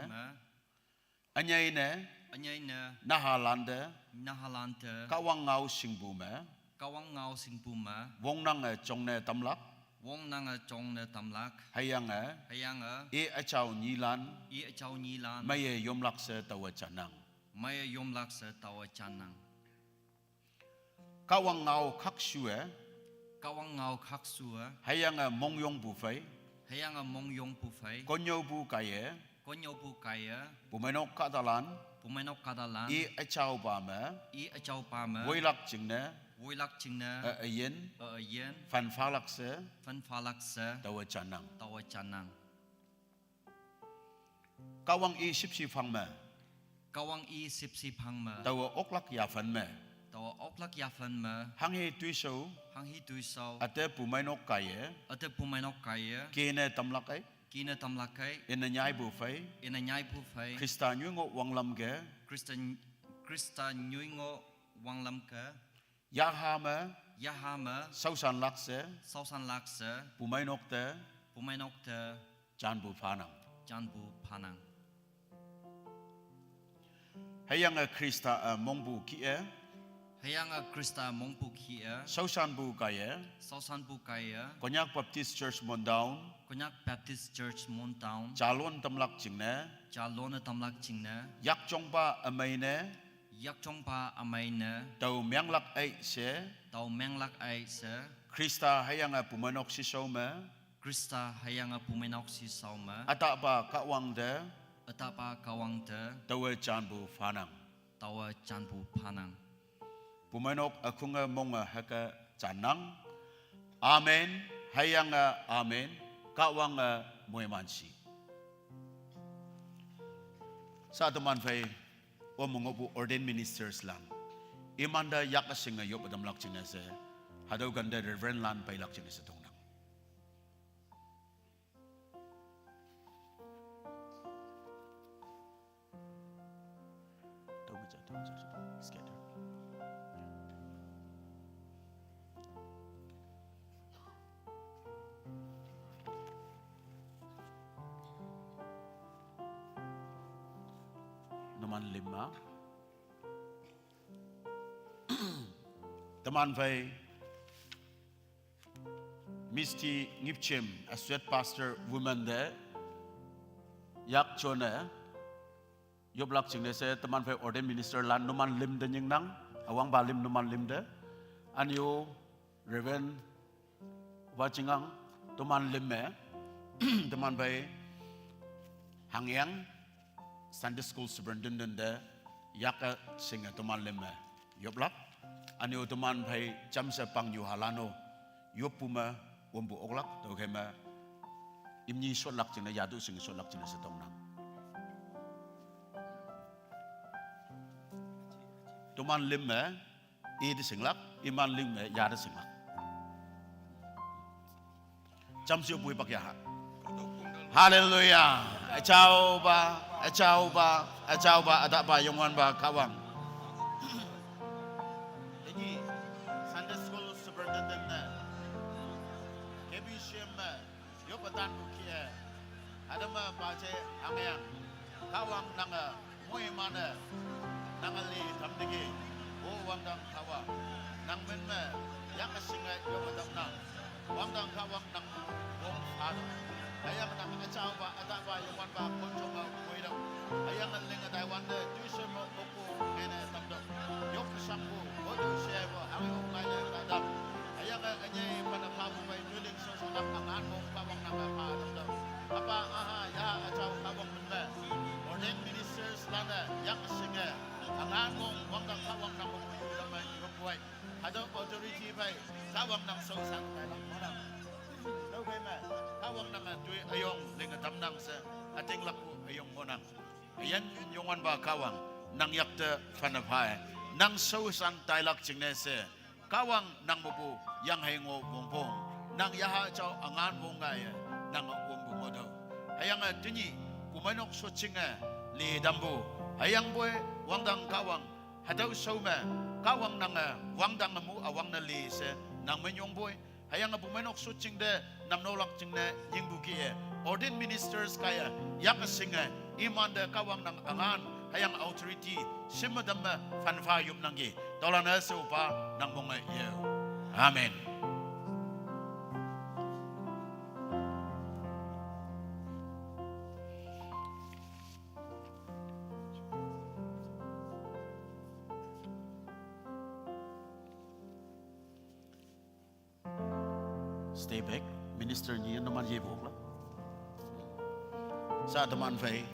Anyei ne. Anyei ne. Nahalante. Nahalante. Kahwang ngao shingpu me. Kahwang ngao shingpu me. Wongnange jongne tamlak. Wongnange jongne tamlak. Hüyange. Hüyange. I üjao nyilan. I üjao nyilan. Meiye yomlak she taowe jannang. Meiye yomlak she taowe jannang. Kahwang ngao khakshu-e. Kahwang ngao khakshu-e. Hüyange mongyongpu phei. Hüyange mongyongpu phei. Konnyüopu kaiye. Konnyüopu kaiye. Pumeinok kahtalan. Pumeinok kahtalan. I üjaopa me. I üjaopa me. Woilak jingne. Woilak jingne. E, üyin. E, üyin. Phanphalak she. Phanphalak she. Taowe jannang. Taowe jannang. Kahwang i shüpshe phang me. Kahwang i shüpshe phang me. Taowe oklak yaphan me. Taowe oklak yaphan me. Hanghe toishao. Hanghe toishao. Üte pumeinok kaiye. Üte pumeinok kaiye. Kene tamlak ei. Kene tamlak ei. Ina nyaipu phei. Ina nyaipu phei. Khrista nyoingoh wanglam ke. Khrista, Khrista nyoingoh wanglam ke. Yaha me. Yaha me. Shaoshanlak she. Shaoshanlak she. Pumeinok te. Pumeinok te. Janpu phanang. Janpu phanang. Hüyange Khrista-e mongpu kih-e. Hüyange Khrista-e mongpu kih-e. Shaoshanpu kaiye. Shaoshanpu kaiye. Konyak Baptist Church Mon Town. Konyak Baptist Church Mon Town. Jalon tamlak jingne. Jalon tamlak jingne. Yakjongpa ümei ne. Yakjongpa ümei ne. Tao menglak ei she. Tao menglak ei she. Khrista hüyange pumeinok shishao me. Khrista hüyange pumeinok shishao me. Ütapa Kahwang te. Ütapa Kahwang te. Taowe janpu phanang. Taowe janpu phanang. Pumeinok ükhunge monge hüke jannang. Amen. Hüyange amen. Kahwange moiman shi. Sha teman phei, o me ngohpu ordained ministers lan. Imante yak üshinge yop ütamlak jingne she. Hatüo kante Reverend lan peilak jingne she tongnang. Numan lüm ma. Teman phei Misty Ngipchem, Associate Pastor Women te, yak jone, yoplak jingne she teman phei ordained minister lan numan lüm te nyingnang, üwangpa lüm numan lüm te, ünyu Reverend Wajingang, toman lüm me, teman phei Hangyang, Sunday School Superintendent te, yake shinge toman lüm me, yoplak. Ünyu teman phei jamshe pangnyu halan-o, yoppu me, wümpu oklak, tüokhei me, imni shotlak jingne, yatu shinge shotlak jingne she tongnang. Toman lüm me, ite shinglak, iman lüm me, yate shinglak. Jamshe pui pak yaha. Hallelujah. Üjaopa, üjaopa, üjaopa, ütapa Youngwanpa Kahwang. Tenyih Sunday School Superintendent ne, K B C M me, yoppe tanpu kih-e. Hatüo me paje Hangyang. Kahwang nange moiman-e, nange li tamteki, o wangdang Kahwang, nang min me, yak üshinge yonge tamnang, wangdang Kahwang nang wong hatüo. Hüyange nang üjaopa, ütapa, Youngwanpa, konjong me woitüoh. Hüyange linge taiwante, toishao me okpu ngene tamtüoh. Yoppu shangpu, otu shepu, hanghe-o ngaile kahtang. Hüyange ünyei phanne phapu phei, toiling shaoshanlak üngan mong Kahwang nange pha tamtüoh. Üpa üha yaha üjao Kahwang min me, ordained ministers lan-e yak üshinge, üngan mong wangdang Kahwang nang mongpu yu lam me yoppu ei. Hatüo authority phei, Kahwang nang shaoshan tailak ngohnang. Tüophei me, Kahwang nange toi üyong linge tamnang she, ütinglakpu üyong ngohnang. Üyin Youngwanpa Kahwang, nang yakte phanne pha-e, nang shaoshan tailak jingne she, Kahwang nang mepu yanghei ngoh wongpong, nang yaha jao üngan wong ngaiye, nange wongpu ngohtüoh. Hüyange tenyih pumeinok shotjinge lidampu. Hüyangpoi wangdang Kahwang, hatüo shao me Kahwang nange wangdang mu üwangne li she nang minyongpoi. Hüyange pumeinok shotjing te namnolak jingne nyingpu kih-e, ordained ministers kaiye, yak shinge, imante Kahwang nang üngan, hüyange authority shimme tamme phanpha yopnangki. Tüolan-e she Üpa nang monge yeo. Amen. Stay back. Minister nyi numan yepu oklak. Sha teman phei.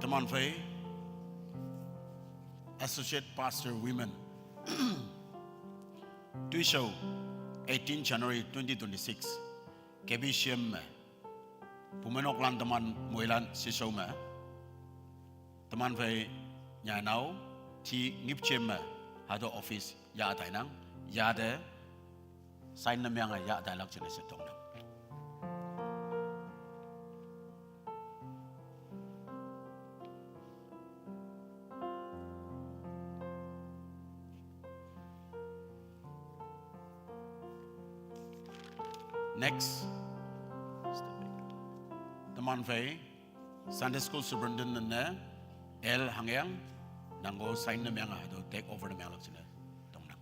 Teman phei, Associate Pastor Women. Toishao, eighteen January twenty twenty-six, K B C M me, pumeinoklan teman moilan shishao me, teman phei nyanao, ti ngipjem me, hatüo office yah tainang, yate, sign ne menge yah tailak jingne she tongnang. Next. Teman phei, Sunday School Superintendent ne, L Hangyang, nangko sign ne menge hatüo take over ne menglak jingne tongnang.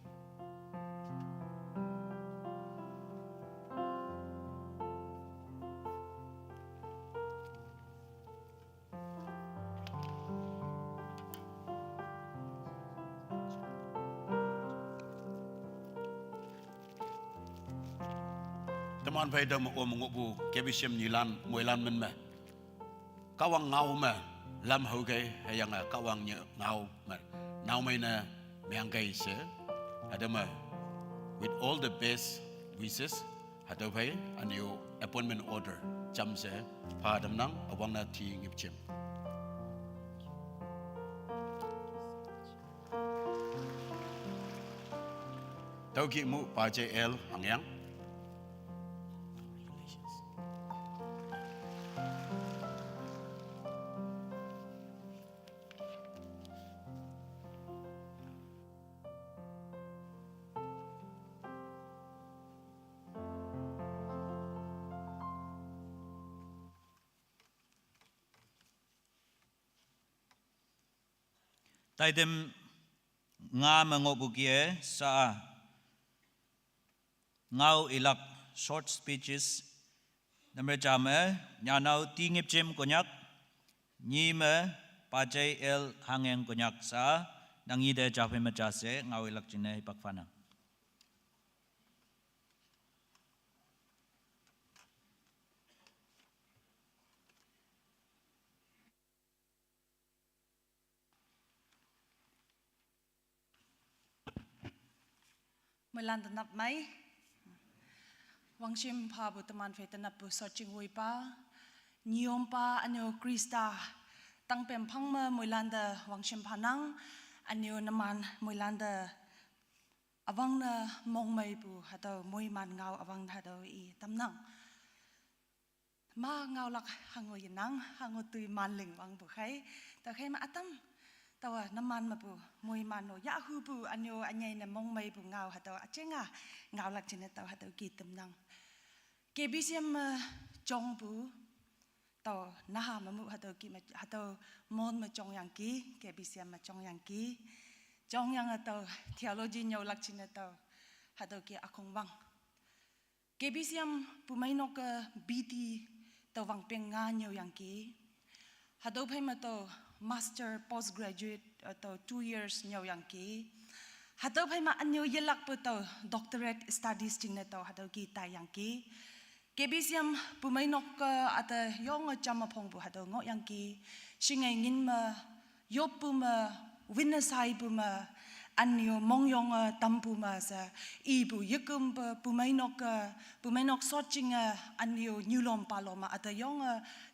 Teman phei tüo me-o me ngohpu K B C M nyilan, moilan min me, Kahwang ngao me lam haokei, hüyange Kahwang nye ngao me naomei ne mengkei she, hatüo me, with all the best wishes, hatüo phei ünyu appointment order jamshe pha tamnang, üwangne ti ngipjem. Tüokih mu Pajei L Hangyang. Taitem nga me ngohpu kih-e sha-a ngao ilak short speeches, number ja me, nyanao Ti Ngipjem Konyak, nyi me, Pajei L Hangyang Konyak sha-a, nang nyi te ja phei me ja she ngao ilak jingne hipak phanang. Moilan tenap mei. Wangshim phapu teman phei tenappu shotjing woipa, nyompa ünyu Khrista tangpem phang me moilan te wangshim phanang, ünyu numan moilan te üwangne mongmeipu hatüo moiman ngao üwangne hatüo i tamnang. Ma ngaolak hango yenang, hango toi manling wangpu khei. Tüokhei me ütam, taowa numan mepu moiman-o yahhupu ünyu ünyei ne mongmeipu ngao hatüo üjinga ngaolak jingne tao hatüo kih tamnang. K B C M me jongpu, tao naha mepu hatüo kih me, hatüo mon me jongyangki, K B C M me jongyangki. Jongyange tao theology nyüolak jingne tao hatüo kih ükhong wang. K B C M pumeinok-e B T tao wangpeng nga nyüoyangki. Hatüo phei me tao master, postgraduate, uh, tau two years nyau yangki. Hatau phai ma anyo yelak pu tau doctorate studies jingne tau hatau ki tai yangki. K B C M pumeinok ke ata yong jam phong pu hatau ngok yangki. Shingai ngin ma, yop pu ma, win asai pu ma, anyo mong yong tam pu ma sa, i pu yekum pu, pumeinok ke, pumeinok sot jing, anyo nyulom palom ma, ata yong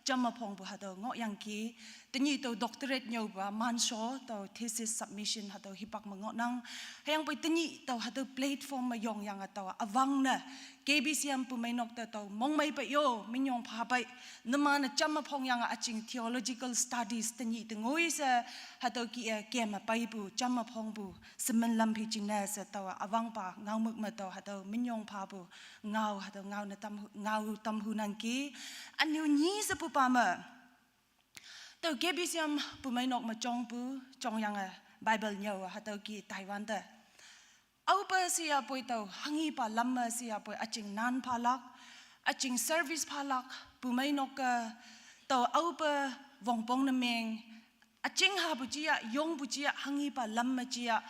jam phong pu hatau ngok yangki. Tenyih tau doctorate nyau ba, manso tau thesis submission hatau hipak ma ngok nang. Hayang poi tenyih tau hatau platform ma yong yang atau awang na. K B C M pumeinok te tau mongmei pa yo, minyong pha pai. Nema na jam phong yang aching theological studies tenyih tengoi sa hatau ki, eh, kem pai pu, jam phong pu, semen lam pi jing na sa tau awang pa, ngau muk ma tau hatau minyong pha pu, ngau hatau ngau na tam, ngau tam hu nangki. Anyo nyi sa pu pa ma. Tau K B C M pumeinok ma chong pu, chong yang, eh, Bible nyau, hatau ki Taiwan te. Au pa sia poi tau, hangi pa lam ma sia poi aching nan phalak, aching service phalak, pumeinok ke, tau au pa vongpong na meng, aching ha pu jia, yong pu jia, hangi pa lam ma jia,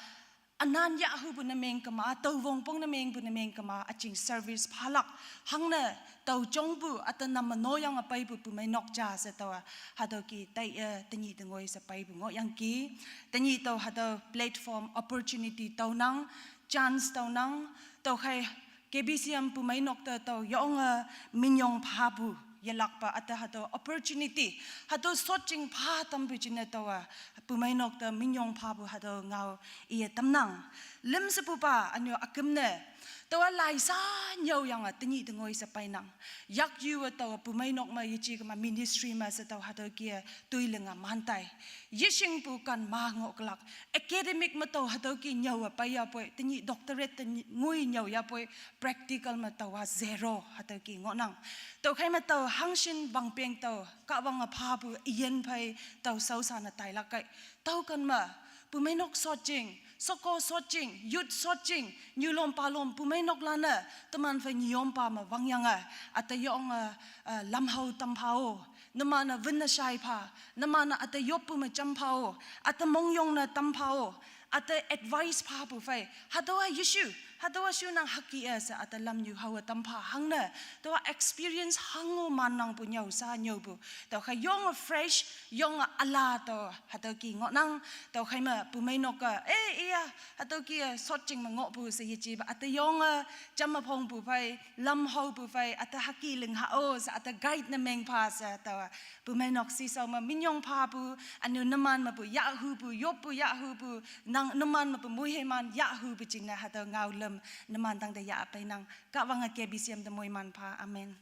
anan ya hu pu na meng kema, tau vongpong na meng pu na meng kema, aching service phalak. Hang na tau chong pu, ata nam ma no yang apai pu pumeinok ja sa tau, hatau ki tai, eh, tenyih tengoi sa pai pu ngok yangki. Tenyih tau hatau platform opportunity tau nang, chance tau nang, tau khai K B C M pumeinok te tau yong, eh, minyong pha pu. Yelak pa ata hatau opportunity. Hatau sot jing pha tam pu jing na tau, ah, pumeinok te minyong pha pu hatau ngau iya tam nang. Lim sa pu pa anyo akum ne. Tau lai sa nyau yang, ah, tenyih tengoi sa pai nang. Yak yu, ah, tau pumeinok ma yeji kema ministry ma sa tau hatau kia tui lenga mantai. Yishing pu kan ma ngok kelak. Academic ma tau hatau ki nyau, ah, pai ya poi. Tenyih doctorate tenyih ngui nyau ya poi. Practical ma tau, ah, zero hatau ki ngok nang. Tau khai ma tau hangshin bang peng tau, ka bang a pha pu iyen phai tau sau sa na tai lak kai. Tau kan ma, pumeinok sot jing, soko sot jing, youth sot jing, nyulom palom, pumeinok lana, teman phai nyom pa ma wang yang a, ata yong a, a, lam hau tam pha o, nema na win na shai pha, nema na ata yop pu ma jam pha o, ata mong yong na tam pha o, ata advice pha pu phai. Hatau a Yeshu, hatau a shu nang haki e sa ata lam nyu hau a tam pha hang na. Tau a experience hang o man nang pu nyau sa nyau pu. Tau khai yong a fresh, yong a ala tau hatau ki ngok nang. Tau khai ma pumeinok ka, eh, iya, hatau ki, eh, sot jing ma ngok pu sa yeji ba. Ata yong a jam ma phong pu phai, lam hau pu phai, ata haki ling ha o sa ata guide na meng pha sa tau a. Pumeinok si sau ma minyong pha pu, anu neman ma pu, ya hu pu, yop pu, ya hu pu, nang neman ma pu, mui he man, ya hu pu jing na hatau ngau lem, neman tang te ya pai nang, ka wang a K B C M te mui man pha. Amen.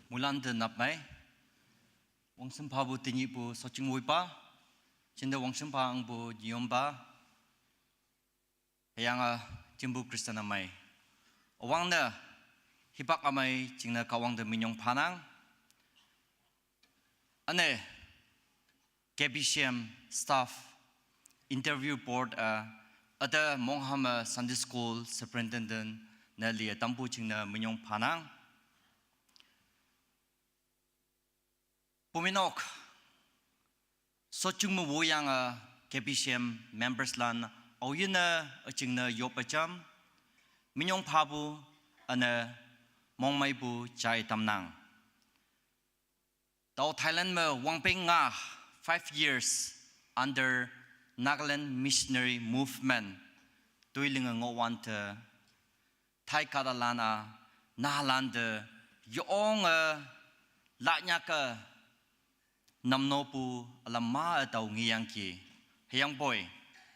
Mulan te nap mai. Wangsim pha bu tinyi bu soching wui pa. Chinda wangsim pha ang bu nyom ba. Hayang a jimbu Kristen amai. Awang na hipak amai jingna kawang de minyong phanang. Ane K B C M staff interview board a ada Mongham a Sunday School Superintendent na lia tampu chingna minyong phanang. Puminok sochung mu wuyang a K B C M members lan auyina achingna yop acham minyong phabu ana mongmai bu chai tamnang. Tau Thailand me wangping nga five years under Nagaland Missionary Movement. Tuiling a ngowante Thai kadalan a nahalan de yong a lanyaka namnopu alam ma a tau ngiyang ki. Hayang boy,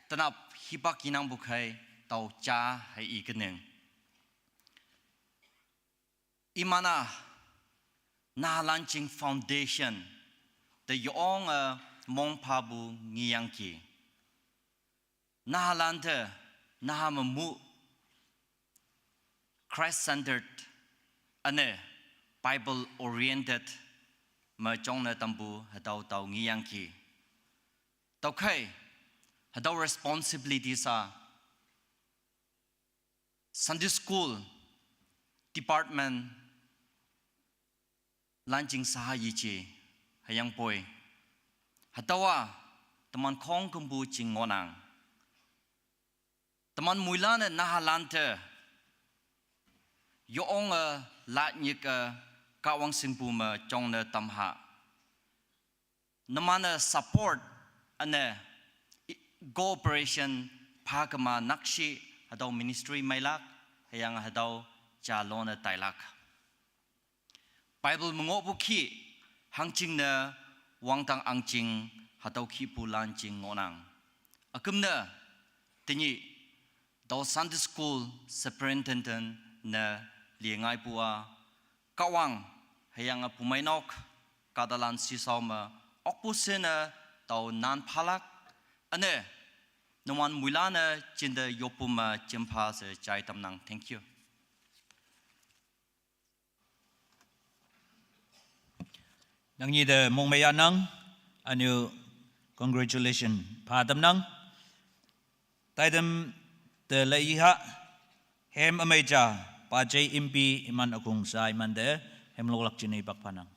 tanap hipak inang bukhai tau cha hai i keneng. Imana nahalan ching foundation te yong a mong phabu ngiyang ki. Nahalan te nahamamu Christ-centered ane Bible-oriented ma chong na tambu hatau tau ngiyang ki. Tau khai Hatüo responsibilities-a Sunday School Department lan jing saha yeje, hüyangpoi hatüowa teman khongkümpu jing ngohnang. Teman moilan-e nahalan te yonge, lanyike, Kahwang shingpu me jongne tamha. Numan-e support üne cooperation phakema nakshih hatüo ministry meilak, hüyange hatüo jalone tailak. Bible me ngohpu kih, hangjingne wangdang ahngching, hatüo kihpu lan jing ngohnang. Üküm ne, tenyih tao Sunday School Superintendent ne liengaipu-a, Kahwang hüyange pumeinok kahtalan shishao me okpu shine tao nan phalak, üne numan moilan-e jinte yoppu me jimpha she jai tamnang. Thank you. Nangnyih te mongmei yahnang, ünyu congratulation pha tamnang. Taitam te leiha, hem ümei ja, pajei impi iman ükhong sha imante, hem loklak jingne pak phanang.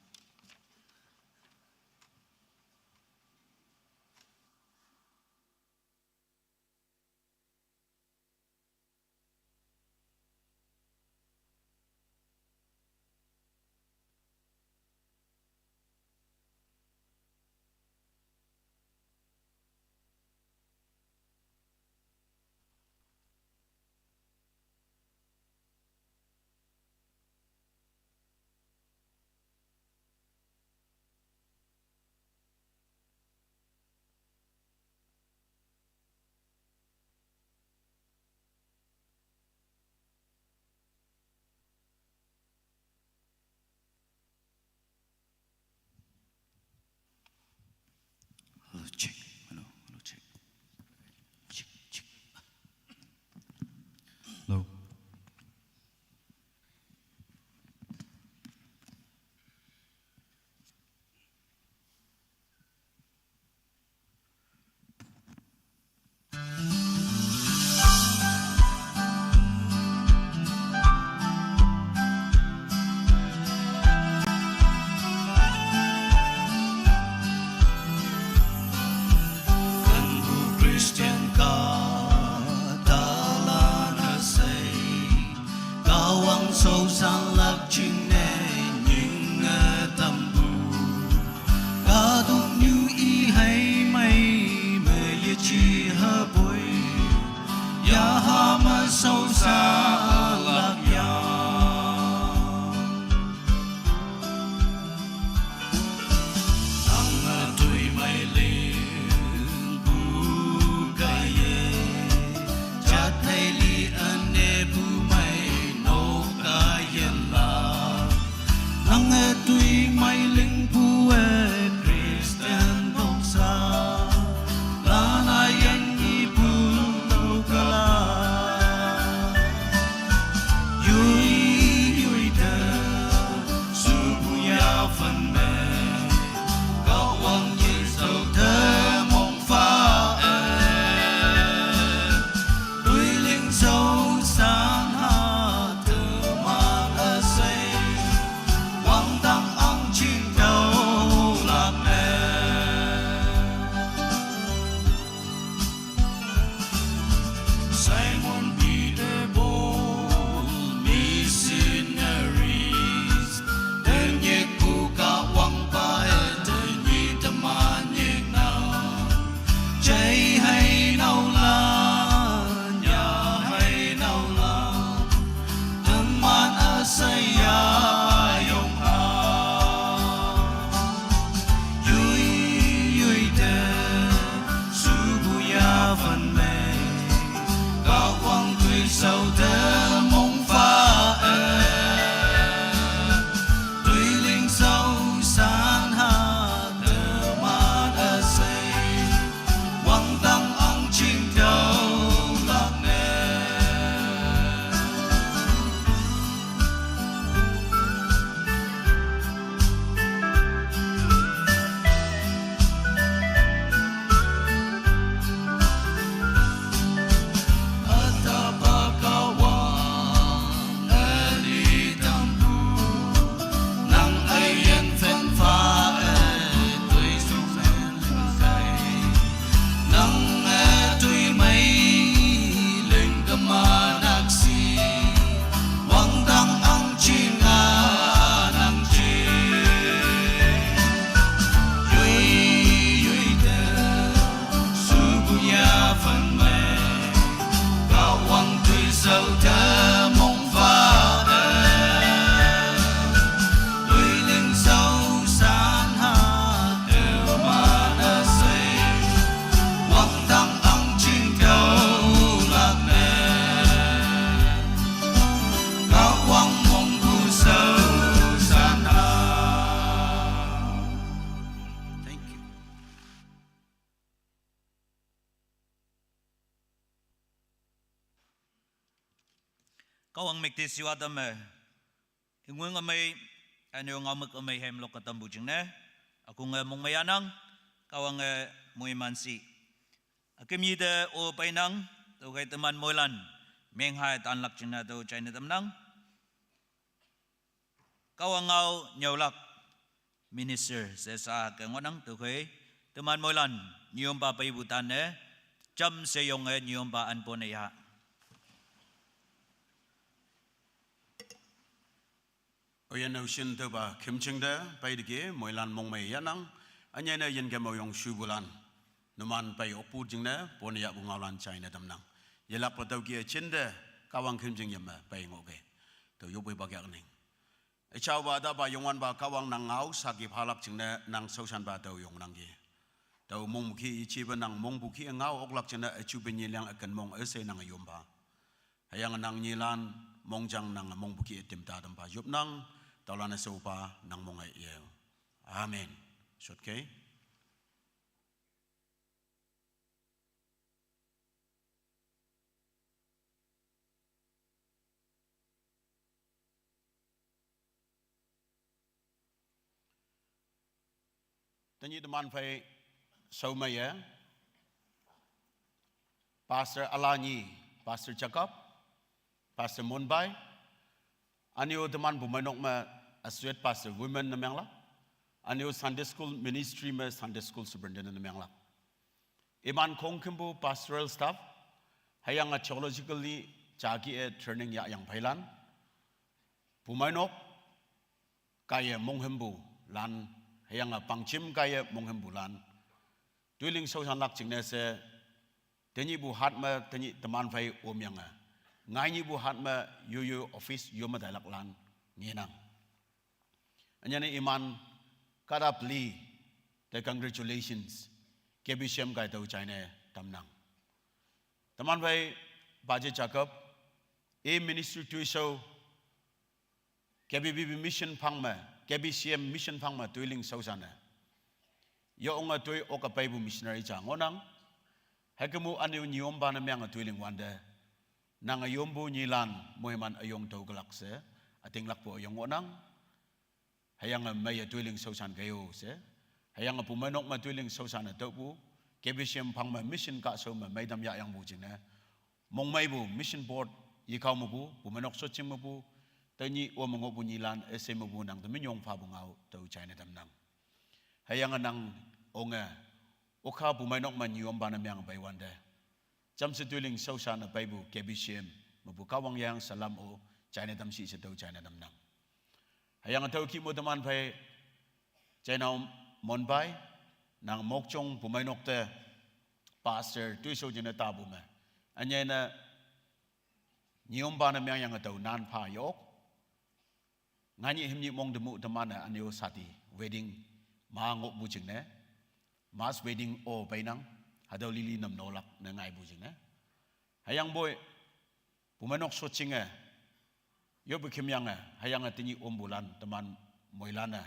Hello, check. Hello, hello, check. Check, check. Hello. Kenpu Christian kahtalan üshei, Kahwang shaoshanlak jingne nyinge tampu. Kahtoknyu i hei mei me yeji hüpoi, yaha me shaoshanlak ya. Nange toimei lingpu kaiye, jat hei li üne pumei nok kaiye la. Nange toimei lingpu-e Christian noksa, lan-a yeng ipu tüo kala. Yoi, yoi te, shupu yaphan me, Kahwang Jesu te mongfa-e. Toiling shaoshan ha teman üshei, wangdang ahngching tüolak ne. Simon Peter, bold missionaries, tenyihpu Kahwangpa-e tenyih teman nyiknang. Jai hei naolan, ya hei naolan, teman üshei ya yong ha. Yoi, yoi te, shupu yaphan me, Kahwang toishao te mongfa-e. Toiling shaoshan ha teman üshei, wangdang ahngching tüolak ne. Thank you. Kahwang müktishiwa tamme, ingweng ümei, anyo ngaomük ümei hemlok katampu jingne, akonge mongmeiyanang, Kahwange moimanshi. Üküm yite o peinang, tüokhei teman moilan, mengha tanlak jingne tüo jaine tamnang. Kahwang ngao nyüolak minister she sha ke ngohnang tüokhei, teman moilan nyiyompa peipu tanne, jamshe yonge nyiyompa anpone ya. Oyin-o shin tüopa khümjing te peiteki moilan mongmei yahnang, ünyei ne yinkem oyongshupulan, numan pei okpu jingne pone yahpu ngaolan jaine tamnang. Yelakpe tüoke jinte, Kahwang khümjing yeme pei ngohke, tüo yopeipa kyak ning. Üjaopa tapa Youngwanpa Kahwang, nang ngao saki phalak jingne nang shaoshanpa tao yongnangki. Tao mongpu kih yejepe nang mongpu kih ngao oklak jingne üjupe nyileang üken mong üshei nange yompha. Hüyange nang nyilan mongjang nange mongpu kih ütim ta tampha yopnang, taolan-e shaopha nang monge ye. Amen. Shotke. Tenyih teman phei shaomeiye, Pastor üla nyi, Pastor Jacob, Pastor Monbai, ünyo teman pumeinok me associate pastor women ne menglak, ünyo Sunday school ministry me Sunday school superintendent ne menglak. Iman khongkümpu pastoral staff, hüyange theologically jaki-e training yahyang pheilan, pumeinok kaiye monghümpulan, hüyange pangjim kaiye monghümpulan, toiling shaoshanlak jingne she, tenyihpu hat me tenyih teman phei omyange, ngai nyihpu hat me yoyo office yo me tailaklan ngenang. Ünyane iman kahta peli te congratulations, K B C M kai tüo jaine tamnang. Teman phei Paje Jacob, i ministry toishao, K B B B mission phang me, K B C M mission phang me toiling shaoshan-e, yo onge toi oka peipu missionary ja ngohnang. Hükemu ünyu nyiyompa ne menge toiling wante, nange yompu nyilan moiman üyong tüokelak she, ütinglakpu üyong ngohnang. Hüyange meiye toiling shaoshan keo she, hüyange pumeinok me toiling shaoshan-e tüopu, K B C M phang me mission kahshao me meitam yahyangpu jingne, mongmeipu mission board yekao mepu, pumeinok shotjing mepu, tenyih o me ngohpu nyilan üshei mepu nang te minyong phapu ngao tüo jaine tamnang. Hüyange nang onge, okha pumeinok me nyiyompa ne menge peiwante, jamshe toiling shaoshan-e peipu K B C M mepu Kahwang yang salam-o jaine tamshi she tüo jaine tamnang. Hüyange tüo kih mo teman phei, Jainao Monbai, nang Mokokchung pumeinok te pastor toishao jingne tapu me, ünyei ne nyiyompa ne mengyange tao nan pha yok. Nganyih himnyih mong te mu teman-e ünyo sati wedding ma ngohpu jingne, mass wedding-o peinang, hatüo lili nam nolak ne ngaipu jingne, hüyangpoi pumeinok shotjinge, yoppe khümyange, hüyange tenyih ompulan teman moilan-e,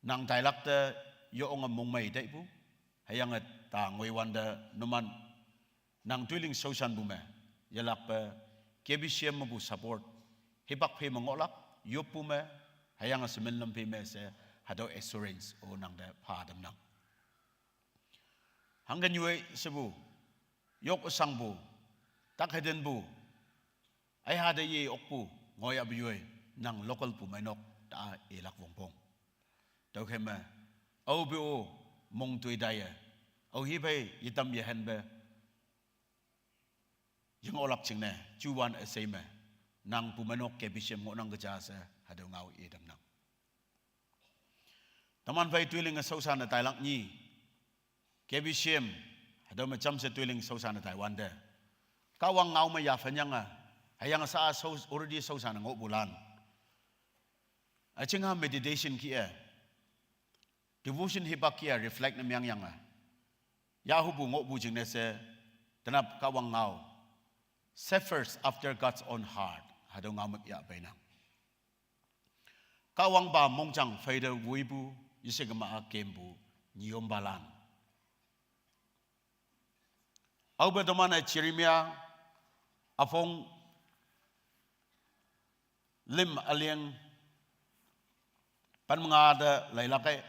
nang tailak te yo onge mongmei teipu, hüyange ta ngoiwante numan, nang toiling shaoshanpu me, yelakpe K B C M mepu support hipak phei me ngohlak yoppu me, hüyange shemin lam phei me she, hatüo assurance-o nang te pha tamnang. Hangke nyoi shepu, yok üshangpu, tak hedenpu, aiha te ye okpu, ngoiyapu yoi, nang local pumeinok ta ilak wongpong. Tüokhei me, aope-o mong toi taiye, aohi phei yetam yehenpe yengohlak jingne, juwan üshei me, nang pumeinok K B C M ngohnang ke ja she, hatüo ngao itamnang. Teman phei toiling-e shaoshan-e tailak nyi, K B C M, hatüo me jamshe toiling shaoshan-e taiwante, Kahwang ngao me yaphen yange, hüyange sa shao, already shaoshan ngohpu lan. Üjingha meditation kih-e, devotion hipak kih-e reflect ne meang yange, yahupu ngohpu jingne she, tenap Kahwang ngao, shepherds after God's own heart, hatüo ngao me yah peinang. Kahwangpa mongjang pheite woipu, yeshekema-a kempu, nyiyompalan. Aope teman-e Jeremia üpong lüm üleng pen me nga te leilak-e,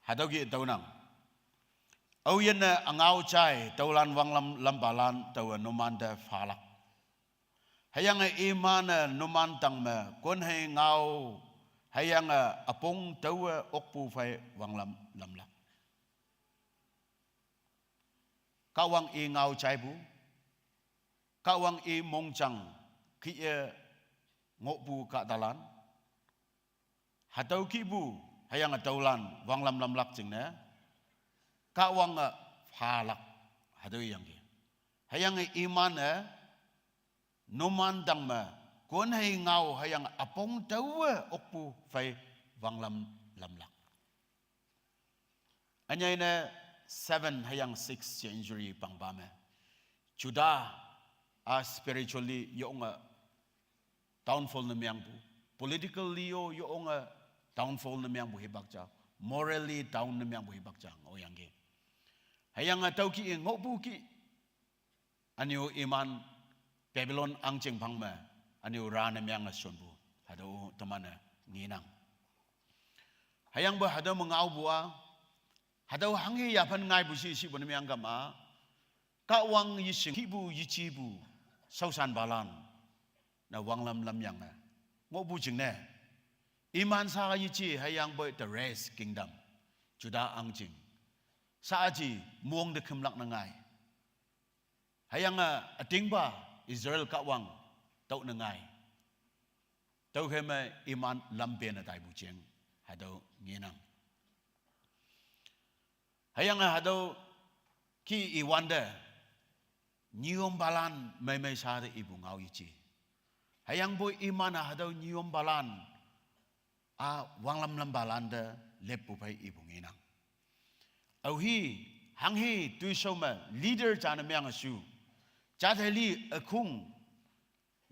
hatüo kih tüonang. Aoyinne üngao jai tüolan wanglam lampalan taowe numante phalak. Hüyange iman-e numan tang me konhei ngao, hüyange üpong taowe okpu phei wanglam lamlak. Kahwang i ngao jaipu, Kahwang i mongjang kih-e ngohpu kahtalan, hatüo kihpu, hüyange tüolan wanglam lamlak jingne, Kahwange phalak, hatüo yangki. Hüyange iman-e numan tang me konhei ngao hüyange üpong taowe okpu phei wanglam lamlak. Ünyei ne seven hüyange six century pangpa me, Judah-a spiritually yonge downfall ne meangpu, politically-o yonge downfall ne meangpu hipak ja, morally down ne meangpu hipak ja ngohyangki. Hüyange tüo kih-e ngohpu kih, ünyu iman Babylon ahngching phang me, ünyu ra ne meange shonpu, hatüo teman-e ngenang. Hüyangpoi hatüo me ngaopu-a, hatüo hanghe yaphen ngaipu shi shipu ne meang kama, Kahwang yeshing kihpu yejepu shaoshanpalan, na wanglam lamyange ngohpu jingne, iman sa yeje hüyangpoi the rest kingdom, Judah ahngching, sa ji mong te khümlak ne ngai. Hüyange ütingpa Israel Kahwang tüo ne ngai. Tüokhei me iman lampe ne taipu jeng, hatüo ngenang. Hüyange hatüo kih iwante, nyiyompalan meimei sa te ipu ngao yeje. Hüyangpoi iman-a hatüo nyiyompalan-a wanglam lampalan te leppu phei ipu ngenang. Aohi, hanghe toishao me leader ja ne meange shu, jatheli ükhong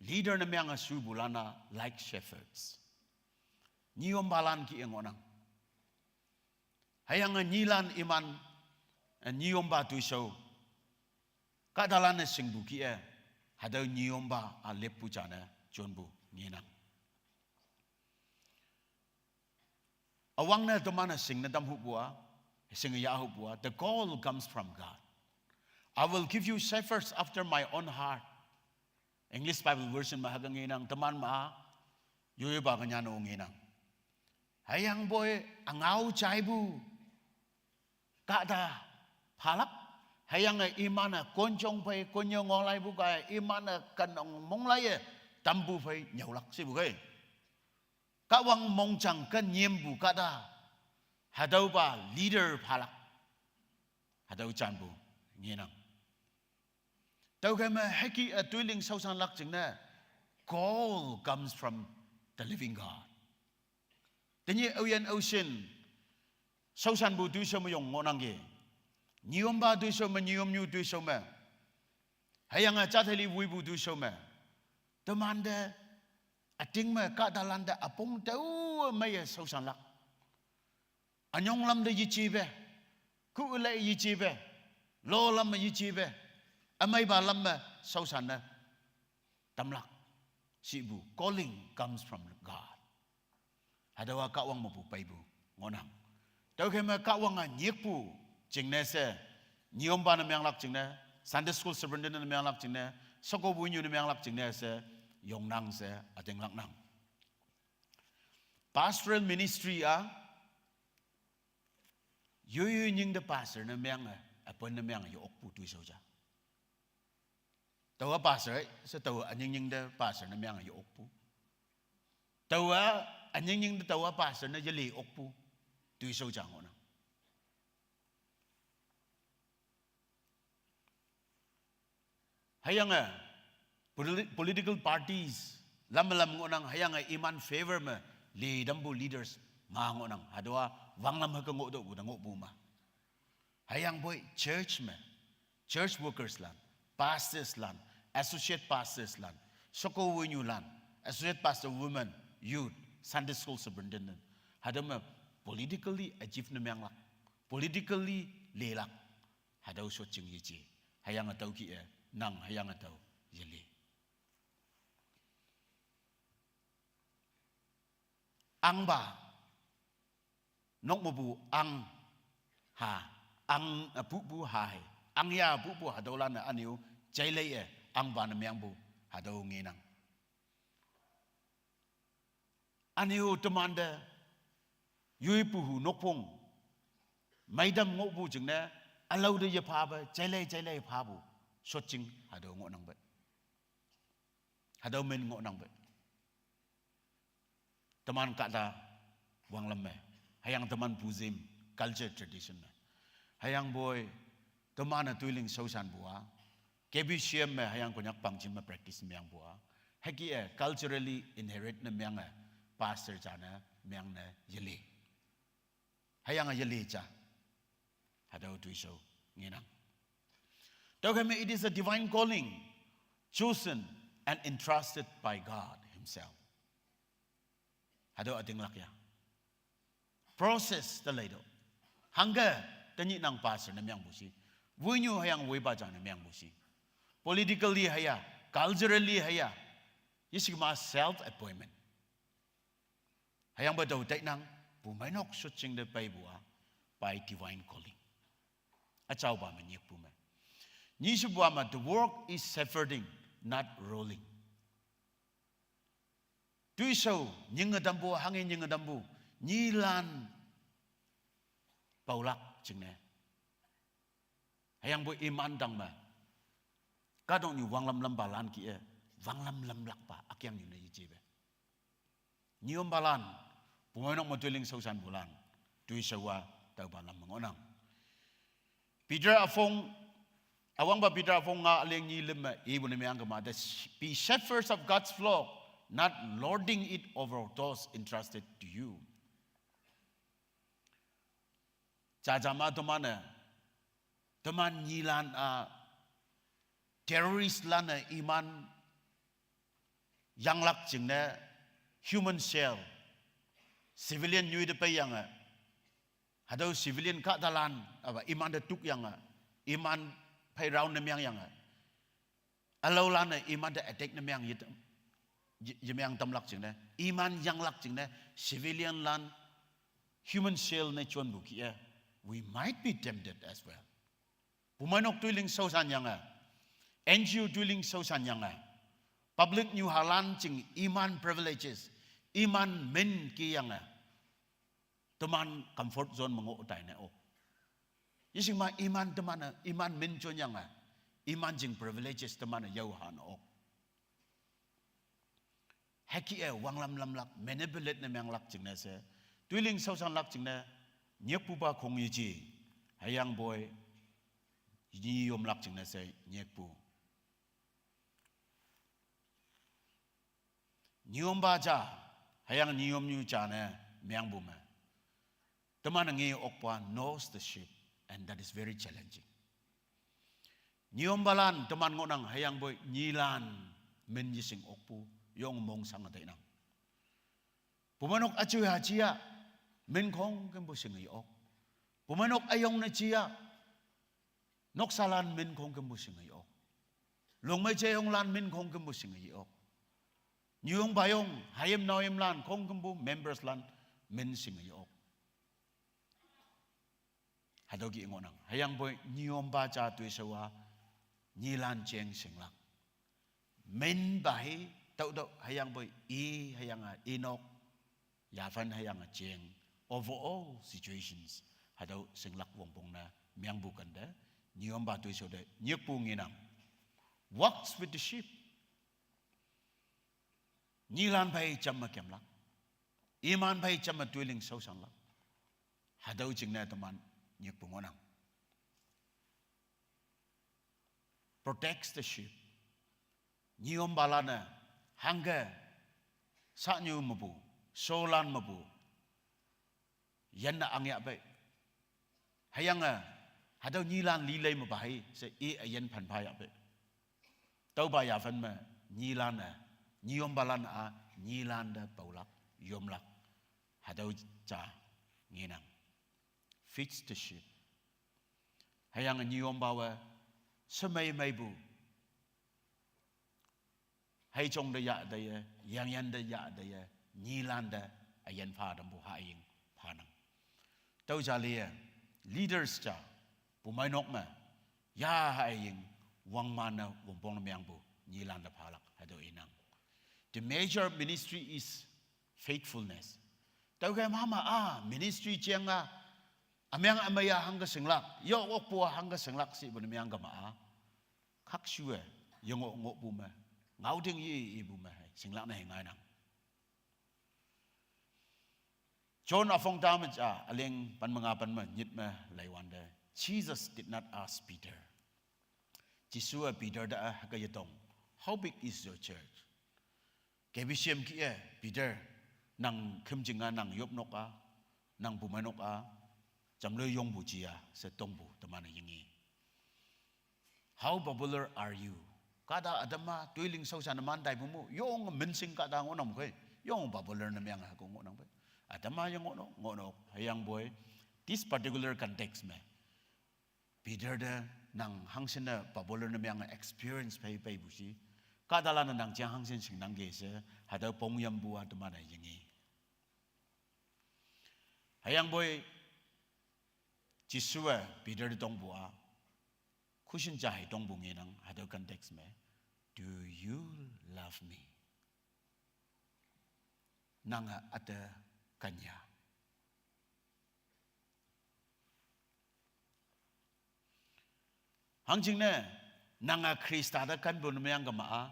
leader ne meange shupulan-a like shepherds, nyiyompalan kih-e ngohnang. Hüyange nyilan iman, eh, nyiyompa toishao, kahtalan-e shingpu kih-e, hatüo nyiyompa-a leppu ja ne jonpu ngenang. Üwangne teman-e shingne tamhupu-a, shinge yahhupu-a, the call comes from God. I will give you shepherds after my own heart. English Bible version me hüke ngenang, teman ma-a yoyopa ke nyan-o ngenang. Hüyangpoi üngao jaipu kahta phalak, hüyange iman-e konjong phei konnyüo ngohlaipu kaiye iman-e kenong monglaiye tampu phei nyüolak shepu kei. Kahwang mongjang ke nyimpu kahta, hatüopa leader phalak, hatüo janpu ngenang. Tüokhei me hüke-e toiling shaoshanlak jingne, call comes from the living God. Tenyih aoyin aoshin shaoshanpu toishao me yong ngohnangki. Nyiyompa toishao me, nyiyomnyu toishao me, hüyange jatheli woipu toishao me, temante üting me kahtalante üpong taowe meiye shaoshanlak. Ünyong lam te yejepe, ku le yejepe, lo lam me yejepe, ümeipa lam me shaoshan ne tamlak shipu, calling comes from God. Hatüowa Kahwang mepu peipu ngohnang. Tüokhei me Kahwange nyikpu jingne she, nyiyompa ne meanglak jingne, Sunday school superintendent ne meanglak jingne, shekopu nyu ne meanglak jingne she, yongnang she ütinglaknang. Pastoral ministry-a, yoiyoi nying te pastor ne meange, üpon ne meange ye-okpu toishao ja. Taowa pastor she taowe ünying nying te pastor ne meange ye-okpu, taowa ünying nying te taowa pastor ne yeli okpu toishao ja ngohnang. Hüyange politi-, political parties lam lam ngohnang, hüyange iman favor me lidampu leaders ma ngohnang. Hatüowa wanglam hüke ngohtüohpu te ngohpu ma. Hüyangpoi church me, church workers lan, pastors lan, associate pastors lan, sheko wünyu lan, associate pastor women, youth, Sunday school superintendent, hatüo me politically achieve ne menglak, politically lilak, hatüo shotjing yeje. Hüyange tüo kih-e nang, hüyange tüo yeli. Ahngpa, nok mepu ahng ha, ahng, eh, pupu ha hei, ahngya pupu hatüolan-e üne-o jailei-e ahngpa ne mengpu hatüo ngenang. Üne-o temante yoipu hu nokphong meitam ngohpu jingne, ülao te yephape jailei jailei phapu shotjing hatüo ngohnangpe, hatüo min ngohnangpe. Teman kahta wanglam me, hüyange teman Buzim culture tradition me, hüyangpoi teman-e toiling shaoshanpu-a, K B C M me hüyange Konyak pangjim me practice mengpu-a, hüke-e culturally inherit ne menge pastor ja ne mengne yeli, hüyange yeli ja, hatüo toishao ngenang. Tüokhei me, it is a divine calling, chosen and entrusted by God Himself. Hatüo ütinglak ya. Process te leitüoh. Hangke tenyih nang pastor ne mengpu shi, wünyu hüyange woipa ja ne mengpu shi, politically hüya, culturally hüya, yesikema self appointment. Hüyangpoi tao tainang, pumeinok shotjing te peipu-a, by divine calling. Üjaopa me nyikpu me, nyishepu-a me, the work is shepherding, not ruling. Toishao nyinge tampu, hanghe nyinge tampu, nyilan paolak jingne, hüyangpoi iman tangme kahtoknyu wanglam lampalan kih-e, wanglam lamlakpa ükyangnyu ne yejepe, nyiompalan, pumeinok me toiling shaoshanpulan, toishao-a tüopa lam me ngohnang. Peter üpong, üwangpa Peter üpong nga üleng nyi lüm me ipu ne meang kema te, be shepherds of God's flock, not lording it over those entrusted to you. Jajama teman-e, teman nyilan-a, terrorist lan-e iman yanglak jingne, human shell, civilian nyoi te peiyange, hatüo civilian kahtalan apa imante tukyange, iman phei round ne mengyange, ülaolan-e imante attack ne meng ye, ye, yemeng tamlak jingne, iman yanglak jingne, civilian lan human shell ne jonpu kih-e, we might be tempted as well. Pumeinok toiling shaoshanyange, N G O toiling shaoshanyange, public nyuhalan jing iman privileges, iman min keyange, teman comfort zone me ngoh taine ok. Yeshingma iman teman-e iman min jonyange, iman jing privileges teman-e yaohane ok. Hüke-e wanglam lamlak, manipulate ne menglak jingne she, toiling shaoshanlak jingne, nyikpupa khong yeje, hüyangpoi nyi yomlak jingne she nyikpu. Nyiyompa ja, hüyange nyiyomnyu ja ne mengpu me, teman-e nge okpa knows the sheep, and that is very challenging. Nyiyompalan teman ngohnang, hüyangpoi nyilan min yeshing okpu yong mongshange tainang. Pumeinok üjoi haji-a min khongkümpu shinge ye-ok. Pumeinok üyong ne ji-a noksalan min khongkümpu shinge ye-ok. Longmei jeyonglan min khongkümpu shinge ye-ok. Nyuyong payong, hayim naoyimlan khongkümpu memberslan min shinge ye-ok. Hatüoke ngohnang. Hüyangpoi nyiyompa ja toishao-a nyilan jeng shinglak. Minpa hi tüotüo hüyangpoi i, hüyange inok, yaphan hüyange jeng, overall situations, hatüo shinglak wongpong ne mengpu kente, nyiyompa toishao te nyikpu ngenang. Walks with the sheep. Nyilan phei jamme kemlak, iman phei jamme toiling shaoshanlak. Hatüo jingne teman nyikpu ngohnang. Protects the sheep. Nyiombalan-e hangke sanyu mepu, sholan mepu, yanne angyahpei. Hüyange hatüo nyilan lilei me pahei she i üyin phanpha yahpei. Tüopa yaphan me nyilan-e, nyiompalan-a nyilante paolak, yomlak, hatüo ja ngenang. Feeds the sheep. Hüyange nyiompawe shemei meipu, heijong te yah teye, yangyan te yah teye, nyilante üyin pha tampu haying phanang. Tüo ja liye, leaders ja, pumeinok me, ya haying, wangman-e wongpong ne meangpu, nyilante phalak hatüo inang. The major ministry is faithfulness. Tüoke mama-a ministry jeng-a, ümeang ümei-a hangke shinglak, yo okpu-a hangke shinglak shipu ne meangkema-a, khakshu-e yengoh ngohpu me, ngaoting yi ipu me hei shinglak ne hei ngainang. John üpong ta me ja, üleng pen me nga pen me nyit me leiwante, Jesus did not ask Peter. Jesu-e Peter te-a hüke yetong, How big is your church? Kebi shim kih-e, Peter, nang khümjing-a, nang yopnok-a, nang pumeinok-a, jamloi yongpu ji-a she tongpu teman-e yinge. How popular are you? Kahta ütam-a toiling shaoshan-e man taipu mu, yong minsing kahta ngohnang khei, yong popular ne meang hüke ngohnang pei. Ütam-a yengohnok, ngohnok, hüyangpoi, this particular context me, Peter te nang hangshin-e popular ne meang experience phei peipu shi, kahtalan-e nang jang hangshin shingnangke she, hatüo pongyampu-a teman-e yinge. Hüyangpoi, Jesu-e Peter te tongpu-a, question ja hei tongpu ngenang hatüo context me, Do you love me? Nange üte ken ya? Hangjingne, nange Khrista te kenpu ne meangkema-a,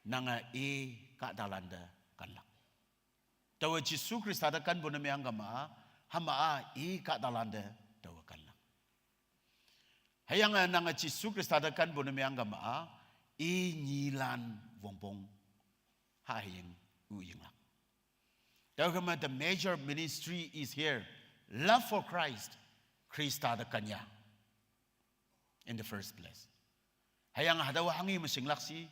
nange i kahtalante kenlak. Taowe Jesu Khrista te kenpu ne meangkema-a, hüma-a i kahtalante taowe kenlak. Hüyange nange Jesu Khrista te kenpu ne meangkema-a, i nyilan wongpong haying üyinglak. Tüokhema the major ministry is here, love for Christ, Khrista te ken ya, in the first place. Hüyange hatüowa hanghi me shinglak shi,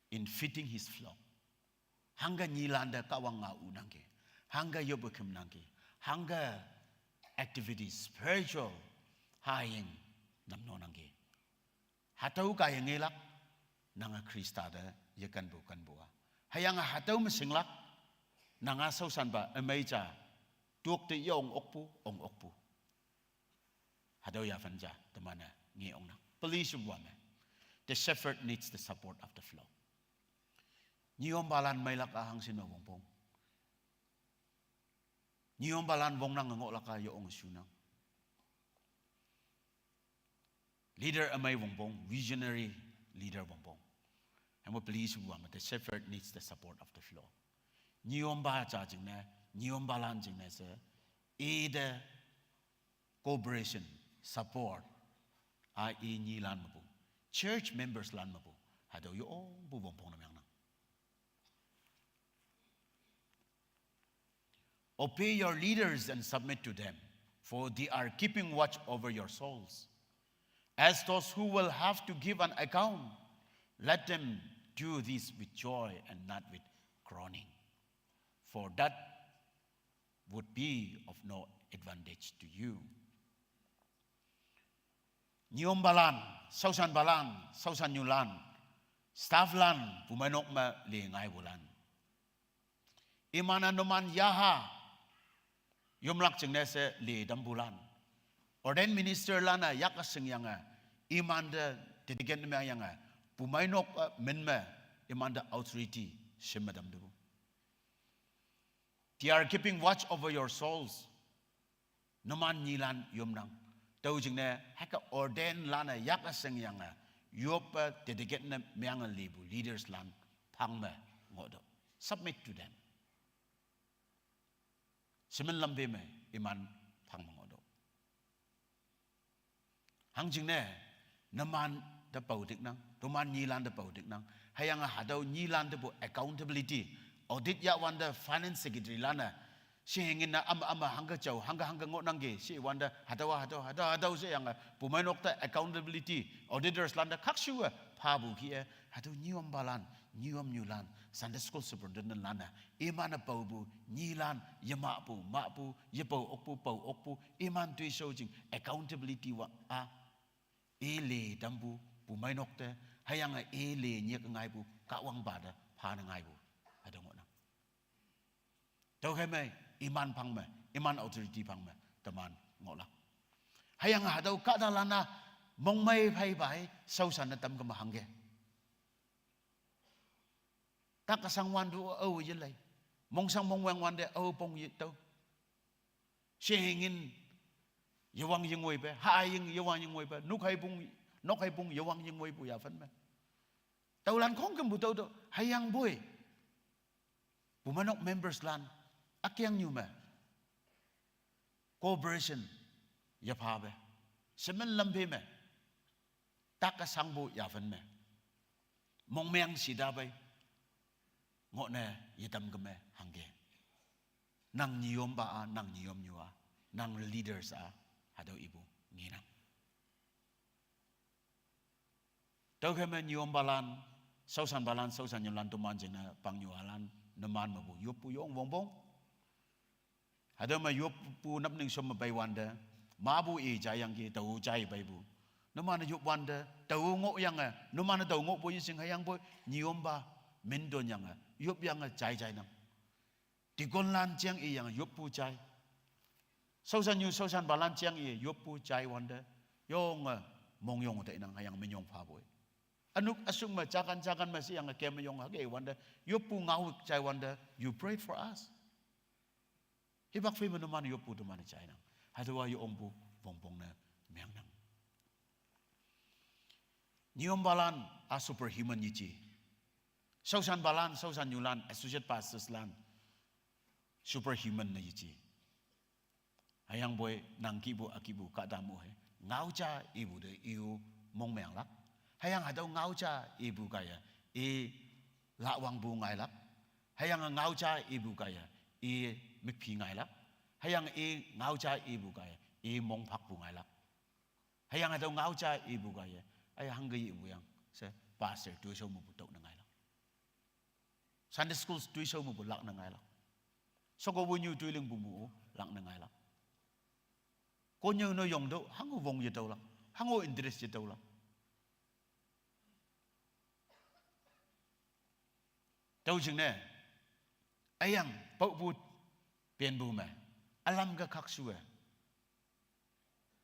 in feeding his flock. Hangke nyilante Kahwang ngao nangke, hangke yoppe khümnangke, hangke activities, spiritual haying namno nangke. Hatüo kaiye ngelak, nange Khrista te yekenpu kenpu-a. Hüyange hatüo me shinglak, nanga shaoshanpa ümei ja, tokte yong okpu, ong okpu. Hatüo yaphan ja teman-e nge ongnang. Peli shepupa me, the shepherd needs the support of the flock. Nyiyompalan meilak-a hangshin me wongpong. Nyiyompalan wongnange ngohlak-a yo ong shunang. Leader ümei wongpong, visionary leader wongpong. Hüyange peli shepupa me, the shepherd needs the support of the flock. Nyiyompa ja jingne, nyiyompalan jingne she, ite cooperation, support, a i nyilan mepu, church members lan mepu, hatüo yo ongpu wongpong ne meangnang. Obey your leaders and submit to them, for they are keeping watch over your souls. As those who will have to give an account, let them do this with joy and not with groaning, for that would be of no advantage to you. Nyiyompalan, shaoshanpalan, shaoshannyulan, staff lan, pumeinok me li ngaipulan, iman-e numan yaha yomlak jingne she li tampulan, ordained ministerlan-e yak üshingyange, imante dedicate ne meangyange, pumeinok-e min me, imante authority shim me tamtupu. They are keeping watch over your souls. Numan nyilan yomnang. Tüo jingne hüke ordainedlan-e yak üshingyange, yoppe dedicate ne meange lipu leaderslan phang me ngohtüoh. Submit to them. Shemin lampe me iman phang me ngohtüoh. Hangjingne, numan te pao tiknang, toman nyilan te pao tiknang. Hüyange hatüo nyilan te pu accountability. Audit yah wante finance secretary lan-e. She hingin ne ama, ama hangke jao, hangke, hangke ngohnangki, she wante hatüowa, hatüo, hatüo, hatüo she yange, pumeinok te accountability, auditors lan te khakshuwe, phapu kih-e, hatüo nyüompalan, nyüomnyulan, Sunday school superintendent lan-e, iman-e paopu, nyilan, yemahpu, mahpu, yepao okpu, pao okpu, iman toishao jing, accountability wa, a, i le tampu, pumeinok te, hüyange i le nyik ngaipu, Kahwangpa te, phane ngaipu, hatüo ngohnang. Tüokhei me, iman phang me, iman authority phang me, teman ngohlak. Hüyange hatüo kahtalan-a, mongmei phei pai, shaoshan ne tamkema hangke. Tak kesang wanpu ao yelei. Mongshang mongweng wante ao pong yetüo. She hingin yewang yingwoipe, haying yewang yingwoipe, nok heipung, nok heipung yewang yingwoipu yaphen me. Tüolan khongkümpu tüo to, hüyangpoi. Pumeinok members lan, ükengnyu me. Cooperation, yephape. Shemen lampe me. Tak kesangpu yaphen me. Mongmeng shita pei. Ngohne yetamkeme hangke. Nang nyüompa-a, nang nyüomnyu-a, nang leaders-a, hatüo ipu ngenang. Tüokhei me nyüompalan, shaoshanpalan, shaoshannyulan toman jingne pangnyuhalan, numan mepu yoppu yong wongpong. Hatüo me yoppu napning shom me pei wante, mapu i jaiyangki, tao jai peipu. Numan-e yop wante, tao ngohyange, numan-e tao ngohpu yeshing hüyangpoi, nyüompa, minton yange, yopyange jai jainang. Deaconlan jeng iyange yoppu jai. Shaoshannyu shaoshanpalan jeng i yoppu jai wante, yonge mongyong teinang hüyange minyong phapoi. Ünok üsuk me jakan jakan me sheyange kem yong hüke wante, yoppu ngao jai wante, you prayed for us. Hipak phei me numan yoppu teman-e jainang. Hatüowa ye ongpu wongpong ne mengnang. Nyüompalan-a superhuman yeje. Shaoshanpalan, shaoshannyulan, associate pastors lan, superhuman ne yeje. Hüyangpoi nang kihpu, a kihpu kahta mu hei. Ngao ja ipu te i-o mongmenglak. Hüyange hatüo ngao ja ipu kaiye, i lahwangpu ngailak. Hüyange ngao ja ipu kaiye, i mükphi ngailak. Hüyange i ngao ja ipu kaiye, i mongphakpu ngailak. Hüyange hatüo ngao ja ipu kaiye, ai hangke ipu yang, she pastor toishao mepu tüo ne ngailak. Sunday schools toishao mepu lak ne ngailak. Sheko wünyu toilingpu mu-o lak ne ngailak. Konnyüo ne yongtüoh, hango wong yetüolak, hango interest yetüolak. Tüo jingne, üyang paopu penpu me, ülam ke khakshuwe.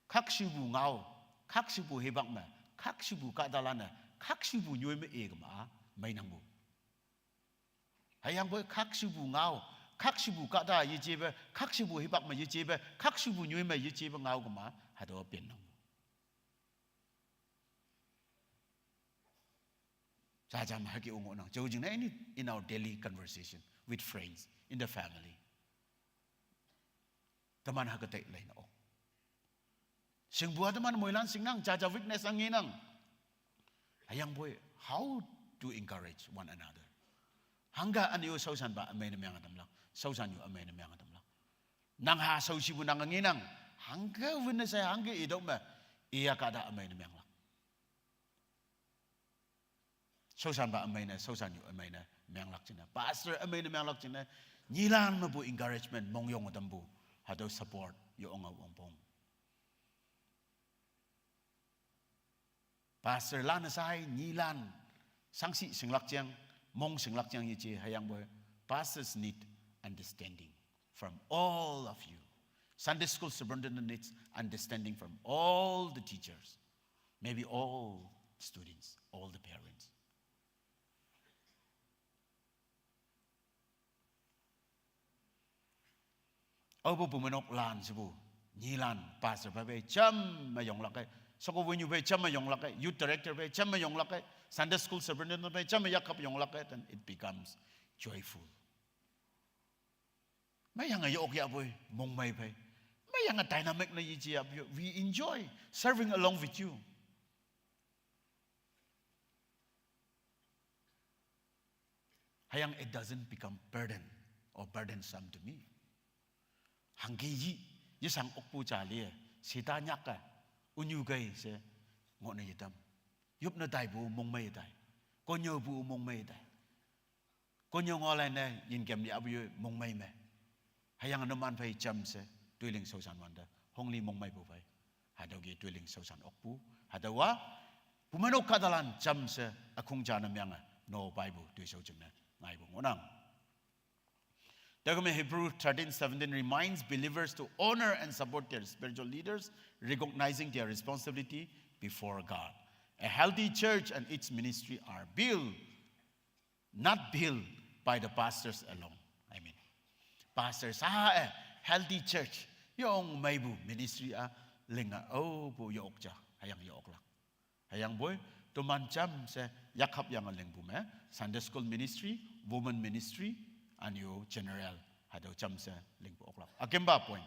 Khakshupu ngao, khakshupu hipak me, khakshupu kahtalan-e, khakshupu nyoi me i kema, meinangpu. Hüyangpoi khakshupu ngao, khakshupu kahta yejepe, khakshupu hipak me yejepe, khakshupu nyoi me yejepe ngao kema, hatüo pennangpu. Jaja me hüke ong ngohnang. Tüo jingne in, in our daily conversation with friends, in the family. Teman hüke tei lei ne-o. Shingpu-a teman moilan shingnang, jaja weakness ang ngenang. Hüyangpoi, how to encourage one another. Hangke ünyu shaoshanpa ümei ne menge tamlak, shaoshannyu ümei ne menge tamlak. Nang ha shaoshipu nang ngenang, hangke wünne she hangke itüoh me, iya kahta ümei ne menglak. Shaoshanpa ümei ne, shaoshannyu ümei ne menglak jingne. Pastor ümei ne menglak jingne. Nyilan mepu encouragement, mongyong tampu. Hatüo support, yo onge wongpong. Pastor lan-e sai, nyilan, shangshi shinglak jeng, mong shinglak jeng yeje hüyangpoi. Pastors need understanding from all of you. Sunday school superintendent needs understanding from all the teachers, maybe all students, all the parents. Aopu pumeinok lan shepu, nyilan, pastor phei phei jam me yonglak kei, sheko wünyu phei jam me yonglak kei, youth director phei jam me yonglak kei, Sunday school superintendent phei jam me yakkap yonglak kei, then it becomes joyful. Meiyange ye-ok yahpoi, mongmei phei. Meiyange dynamic ne yeje yahpoi, we enjoy serving along with you. Hüyange it doesn't become burden or burdensome to me. Hangke yi, yesang okpu ja liye, sita nyaka, unyu gai she, ngohne yetam. Yupne taipu mongmei tai. Konyo pu mongmei tai. Konyo ngolai ne, yin kem ya bu mongmei me. Hüyange numan phei jam she, tuiling shaoshan wante. Hongli mongmei pu phei. Hatüo ke tuiling shaoshan okpu. Hatüowa, pumenok kahtalan jam she, ükhong ja ne myange, no Bible tui shao jingne, ngaipu ngohnang. Tüokhei Hebrew thirteen seventeen reminds believers to honor and support their spiritual leaders, recognizing their responsibility before God. A healthy church and its ministry are built, not built by the pastors alone. I mean, pastors, ah, a healthy church, yong meipu ministry a, linga, oh, pu yok ja, hüyange yoklak. Hüyangpoi, teman jam she yakhap yange lingpu me, Sunday school ministry, women ministry, anyo general, hatüo jam she lingpu oklak. Akempa point.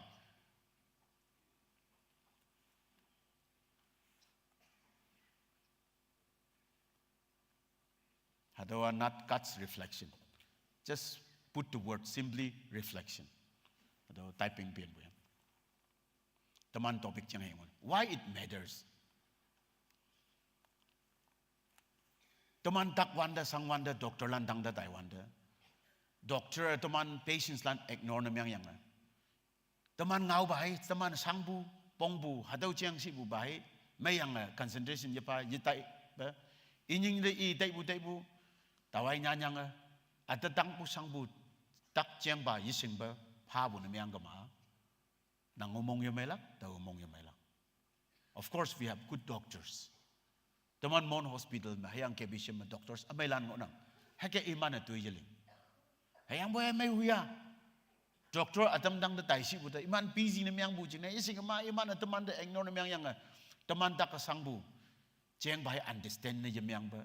Hatüowa not God's reflection. Just put the word simply reflection. Hatüo typing pienpu yang. Teman topic jang yang. Why it matters? Teman tak wante, sang wante, doctor lan tangte tai wante. Doctor teman patients lan ignore ne meng yange. Teman ngao bai, teman sangpu, pongpu, hatüo jeng shipu bai, meiyange concentration yepa, yetai, be. Inying te i taipu, taipu, tawai nyanyange, ate tangpu sangpu, tak jengpa, yeshingpe, phapu ne meng kema. Nang omong yemeilak, tao omong yemeilak. Of course, we have good doctors. Teman Mon Hospital me, hüyange K B C M me doctors, ameilan ngohnang. Hüke iman-e toi yeling. Hüyangpoi mei huya. Doctor ütam tangte tai shipu te, iman busy ne mengpu jingne, yeshing ma iman-e teman te ignore ne meng yange. Teman tak sangpu. Jengpa hi understand ne yemengpe.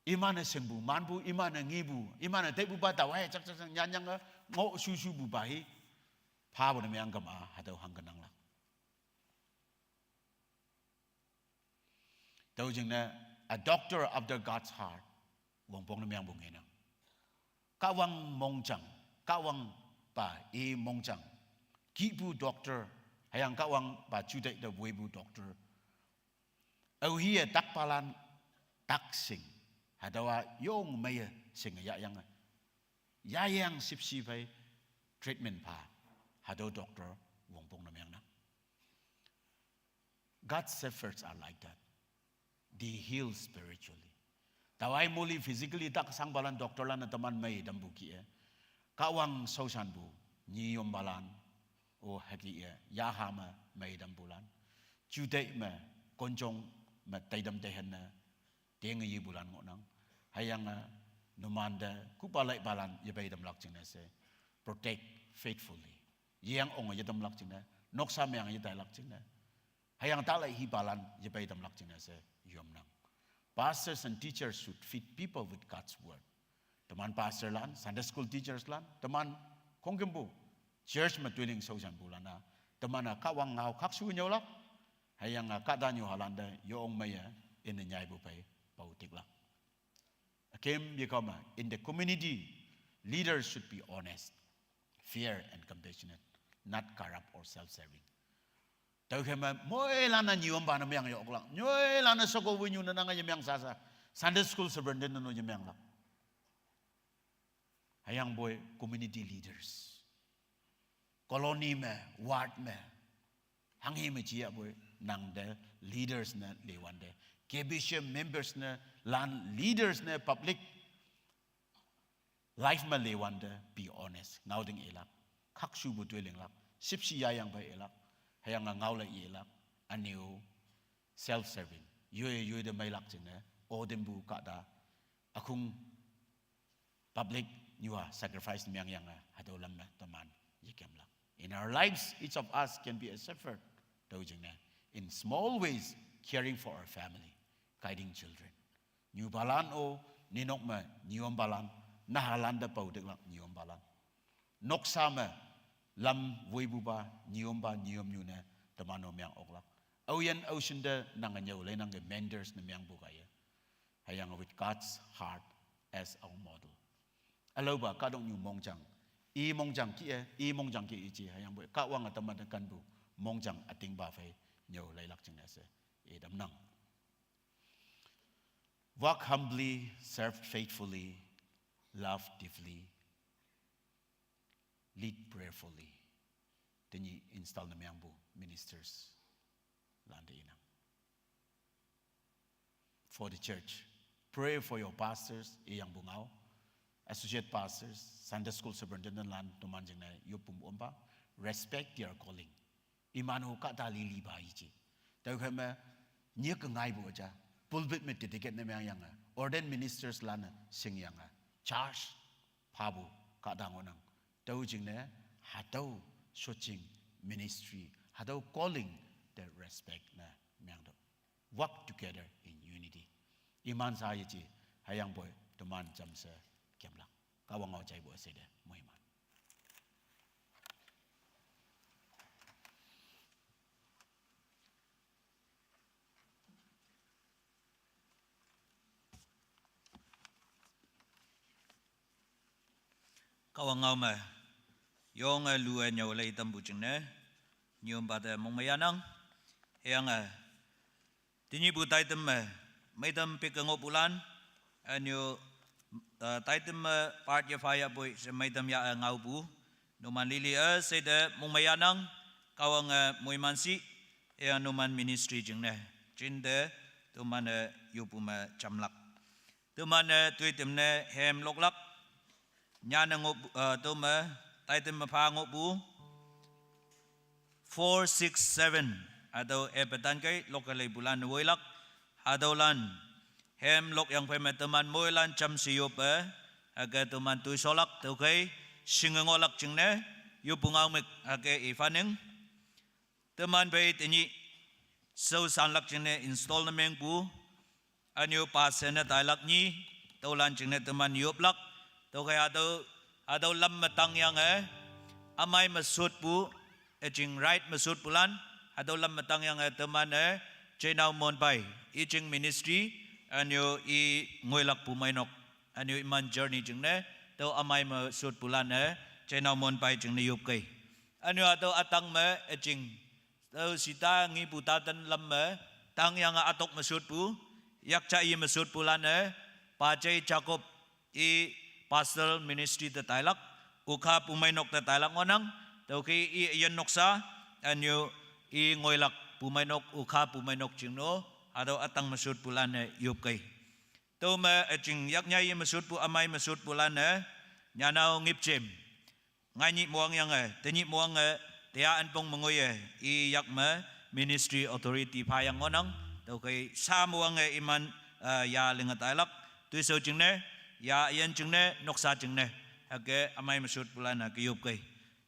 Iman-e shingpu, manpu, iman-e ngepu, iman-e taipupa tawai, jak, jak, jak, nyanyange, ngoh, shushupupa hi. Phapu ne meng kema, hatüo hangke nanglak. Tüo jingne, a doctor after God's heart, wongpong ne mengpu ngenang. Kahwang mongjang, Kahwangpa i mongjang. Kihpu doctor, hüyange Kahwangpa juteih te woipu doctor. Aohiye takpalan tak shing. Hatüowa yong meiye shinge yahyange. Yayang shüpshe phei treatment pha. Hatüo doctor wongpong ne mengnang. God's shepherds are like that. They heal spiritually. Tawai moli physically tak sangpalan doctor lan-e teman mei tampu kih-e. Kahwang shaoshanpu, nyiyompalan, o hüke-e, yaha me mei tampulan. Juteih me, konjong me teitam teihan ne, tenge yepulan ngohnang. Hüyange, numante, kupa laipalan, yepei tamlak jingne she, protect faithfully. Yeng onge yetamlak jingne, noksa meang yetailak jingne. Hüyange talai hipalan, yepei tamlak jingne she, yomnang. Pastors and teachers should feed people with God's word. Teman pastor lan, Sunday school teachers lan, teman khongkümpu, church me tuiling shaoshanpulan-a, teman-a Kahwang ngao khakshu nyüolak, hüyange kahta nyuhalan te yong meiye, ine nyaipu phei, pao tiklak. Akem yekao me, in the community, leaders should be honest, fair and compassionate, not corrupt or self-serving. Tüokhei me, moilan-e nyiyompa ne meng yoklak, moilan-e sheko wenyu ne nange yemeng sasa, Sunday school superintendent ne no yemenglak. Hüyangpoi community leaders. Colony me, ward me, hanghe me jiyapoi, nangte leaders ne lewante. K B C members ne, lan leaders ne, public life me lewante, be honest. Ngaoting ilak, khakshupu toi linglak, shüpshe yayang phei ilak, hüyange ngaole ilak, ünyu self-serving. Yoi, yoi te meilak jingne, otempu kahta, ükhong public nyuha sacrifice meang yange, hatüo lam me teman yekemlak. In our lives, each of us can be a shepherd. Tüo jingne, in small ways, caring for our family, guiding children. Nyupalan-o, ninok me, nyiyompalan, nahalan te pao tiklak nyiyompalan. Noksa me, lam woipupa, nyiyompa, nyiyomnyu ne, teman-o meang oklak. Aoyin aoshin te nange nyüo leinangke mentors ne meangpu kaiye. Hüyange with God's heart as our model. Aloba kahtoknyu mongjang. I mongjang kih-e, i mongjang kih-e ije, hüyangpoi Kahwange teman-e kenpu mongjang ütingpa phei nyüo leilak jingne she i tamnang. Walk humbly, serve faithfully, love deeply, lead prayerfully. Tenyih install ne meangpu ministers lante inang. For the church, pray for your pastors, iyangpu ngao. Associate pastors, Sunday school superintendent lan toman jingne yoppu ompa, respect their calling. Iman-o kahta lilipa ije. Tüokhei me, nyik ngaipu ja, pulpit me dedicate ne meangyange, ordained ministers lan-e shingyange, charge phapu kahta ngohnang. Tüo jingne, hatüo shotjing ministry, hatüo calling te respect ne meangtüoh. Work together in unity. Iman sha yeje, hüyangpoi teman jamshe kemlak. Kahwang ngao jaipu üsheite moiman. Kahwang ngao me, yonge lue nyüo lei tampu jingne, nyompa te mongmeiyanang, hüyange, tenyihpu taitam me, meitam pike ngohpulan, ünyu, eh, taitam me part yepha yahpoi she meitam yah-e ngaopu, numan lili üsheite mongmeiyanang, Kahwange moiman shi, hüyange numan ministry jingne, jinte, toman-e yoppu me jamlak. Teman-e toitam ne hem loklak. Nyanne ngoh, eh, tüome, taitam me pha ngohpu. Four six seven. Hatüo epe tankei, lokke leipulan woilak. Hatüolan. Hem lokyang phei me teman moilan jamshe yoppe. Hüke teman toisholak, tüokhei. Shinge ngohlak jingne. Yoppu ngao me, hüke iphaning. Teman phei tenyih, shaoshanlak jingne install ne mengpu, ünyu pa she ne tailak nyi, tüolan jingne teman yoplak, tüokhei hatüo, hatüo lam me tangyange, ümei me shotpu, üjing right me shotpulan, hatüo lam me tangyange teman-e, Jeinao Monpai, i jing ministry, ünyu i ngoilakpu meinok, ünyu iman journey jingne, tüo ümei me shotpulan-e, Jeinao Monpai jingne yopkei. Ünyu hatüo ütang me üjing, tüo shita ngipu taten lam me, tangyange ütok me shotpu, yakja i me shotpulan-e, Pajei Jacob, i pastoral ministry te tailak, Ukha pumeinok te tailak ngohnang, tüokhei i üyin noksa, ünyu i ngoilak pumeinok, Ukha pumeinok jingno, hatüo ütang me shotpulan-e yopkei. Tüome üjing yaknyai me shotpu, ümei me shotpulan-e, Nyanao Ngipjem. Ngainyih moangyange, tenyih moange, teya ünpong me ngoiye, i yak me ministry authority phayang ngohnang, tüokhei sha moange iman, eh, ya linge tailak, toishao jingne, ya üyin jingne, noksa jingne, hüke ümei me shotpulan-e hüke yopkei.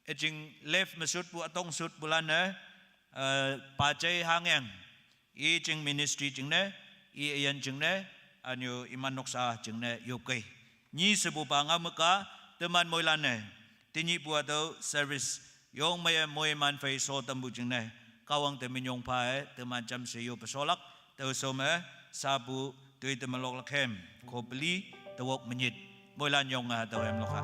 Üjing left me shotpu, ütok shotpulan-e, eh, Pajei Hangyang. I jing ministry jingne, i üyin jingne, ünyu iman noksa jingne yopkei. Nyi shepupa ngao me ka, teman moilan-e, tenyihpu hatüo service, yong meiye moiman phei sho tampu jingne, Kahwang te minyong pha-e, teman jamshe yoppe sholak, tüo shao me, shapu toitam me loklak hem, ko peli, tewok menyit, moilan yonge hatüo hem lokha.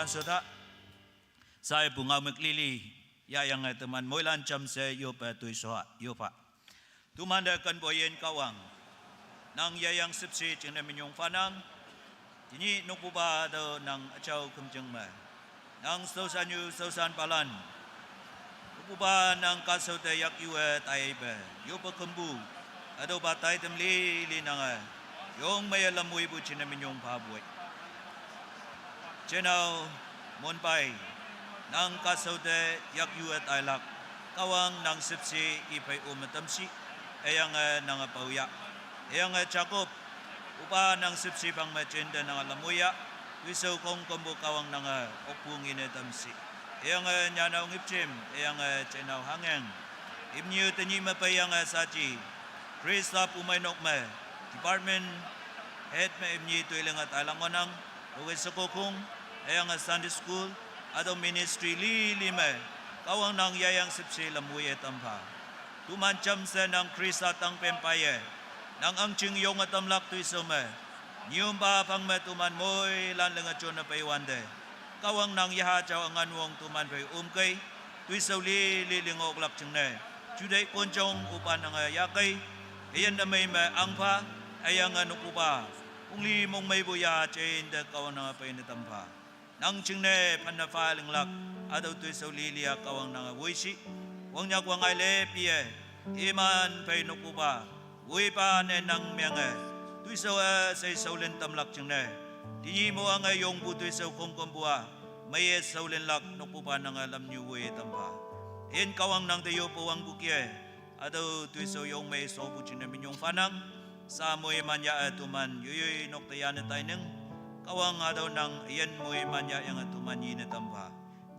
Soda, sai bungau meklili, ya yang teman moilan jam se yope tui soa, yopa. Tuman de kan boyen kawang. Nang ya yang sepsi jeng ne menyong fanang. Jini nukbuba do nang achau kemjeng me. Nang sausan yu sausan palan. Nukbuba nang kaso de yak yue tai be. Yope kembu. Ado ba tai temli li nang e. Yong me ya lamui bu jeng ne menyong pa bui. Jenau, Monpai, nang kaso de yak yue tailak, kawang nang sepsi ipai ume temsi, eyange nang apau ya. Eyange Jacob, upa nang sepsi pang me jende nang lamuya, tuisau kong kombo kawang nang okpung ine temsi. Eyange nyanau ngipjim, eyange jenau hangeng. Imnyu tenyi me pe eyange saji, Krista pumai nok me, department head me imnyi tuiling at alang onang, Oke sekokung, eyang Sunday school, ado ministry li li me, kawang nang yayang sepsi lam wui e tampa. Tuman jam se nang Krista tang pem paye, nang ang jing yong atam lak tuisau me, nyium ba pang me tuman moi lan leng ajon a pei wande. Kawang nang yaha jau angan wong tuman pei um kei, tuisau li li li ngok lak jeng ne. Judai konjong upa nang a ya kei, eyan a mei me angpa, eyang a nuk upa. Ungli mong mei bu ya chen de kawang nang a pei ne tampa. Nang jing ne pan na fa ling lak, adau tuisau li li a kawang nang a wui si. Wang nyak wang ai le pie, iman pei nuk upa. Wui pa ne nang miang e, tuisau e sei sau len tam lak jeng ne. Tinyi mo ang e yong bu tuisau kong kom bu a, mei e sau len lak nuk upa nang a lam nyu wui tampa. In kawang nang te yo po wang bu kie, adau tuisau yong mei so bu jeng ne minyong fanang, sa mui man ya a tuman yuyui nok te ya ne tai neng, kawang adau nang yen mui man ya yang a tuman yi ne tampa.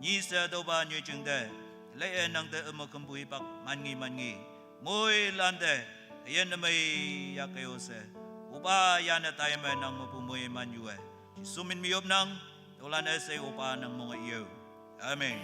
Nyi se adau ba nyu jeng de, le e nang te ema kembu ipak man ngi man ngi. Mui lan de, yen mei ya kei o se. Upa ya ne tai me nang mepu mui man yu e. Jisu min mi yop nang, dolan e se upa nang mong e yo. Amen.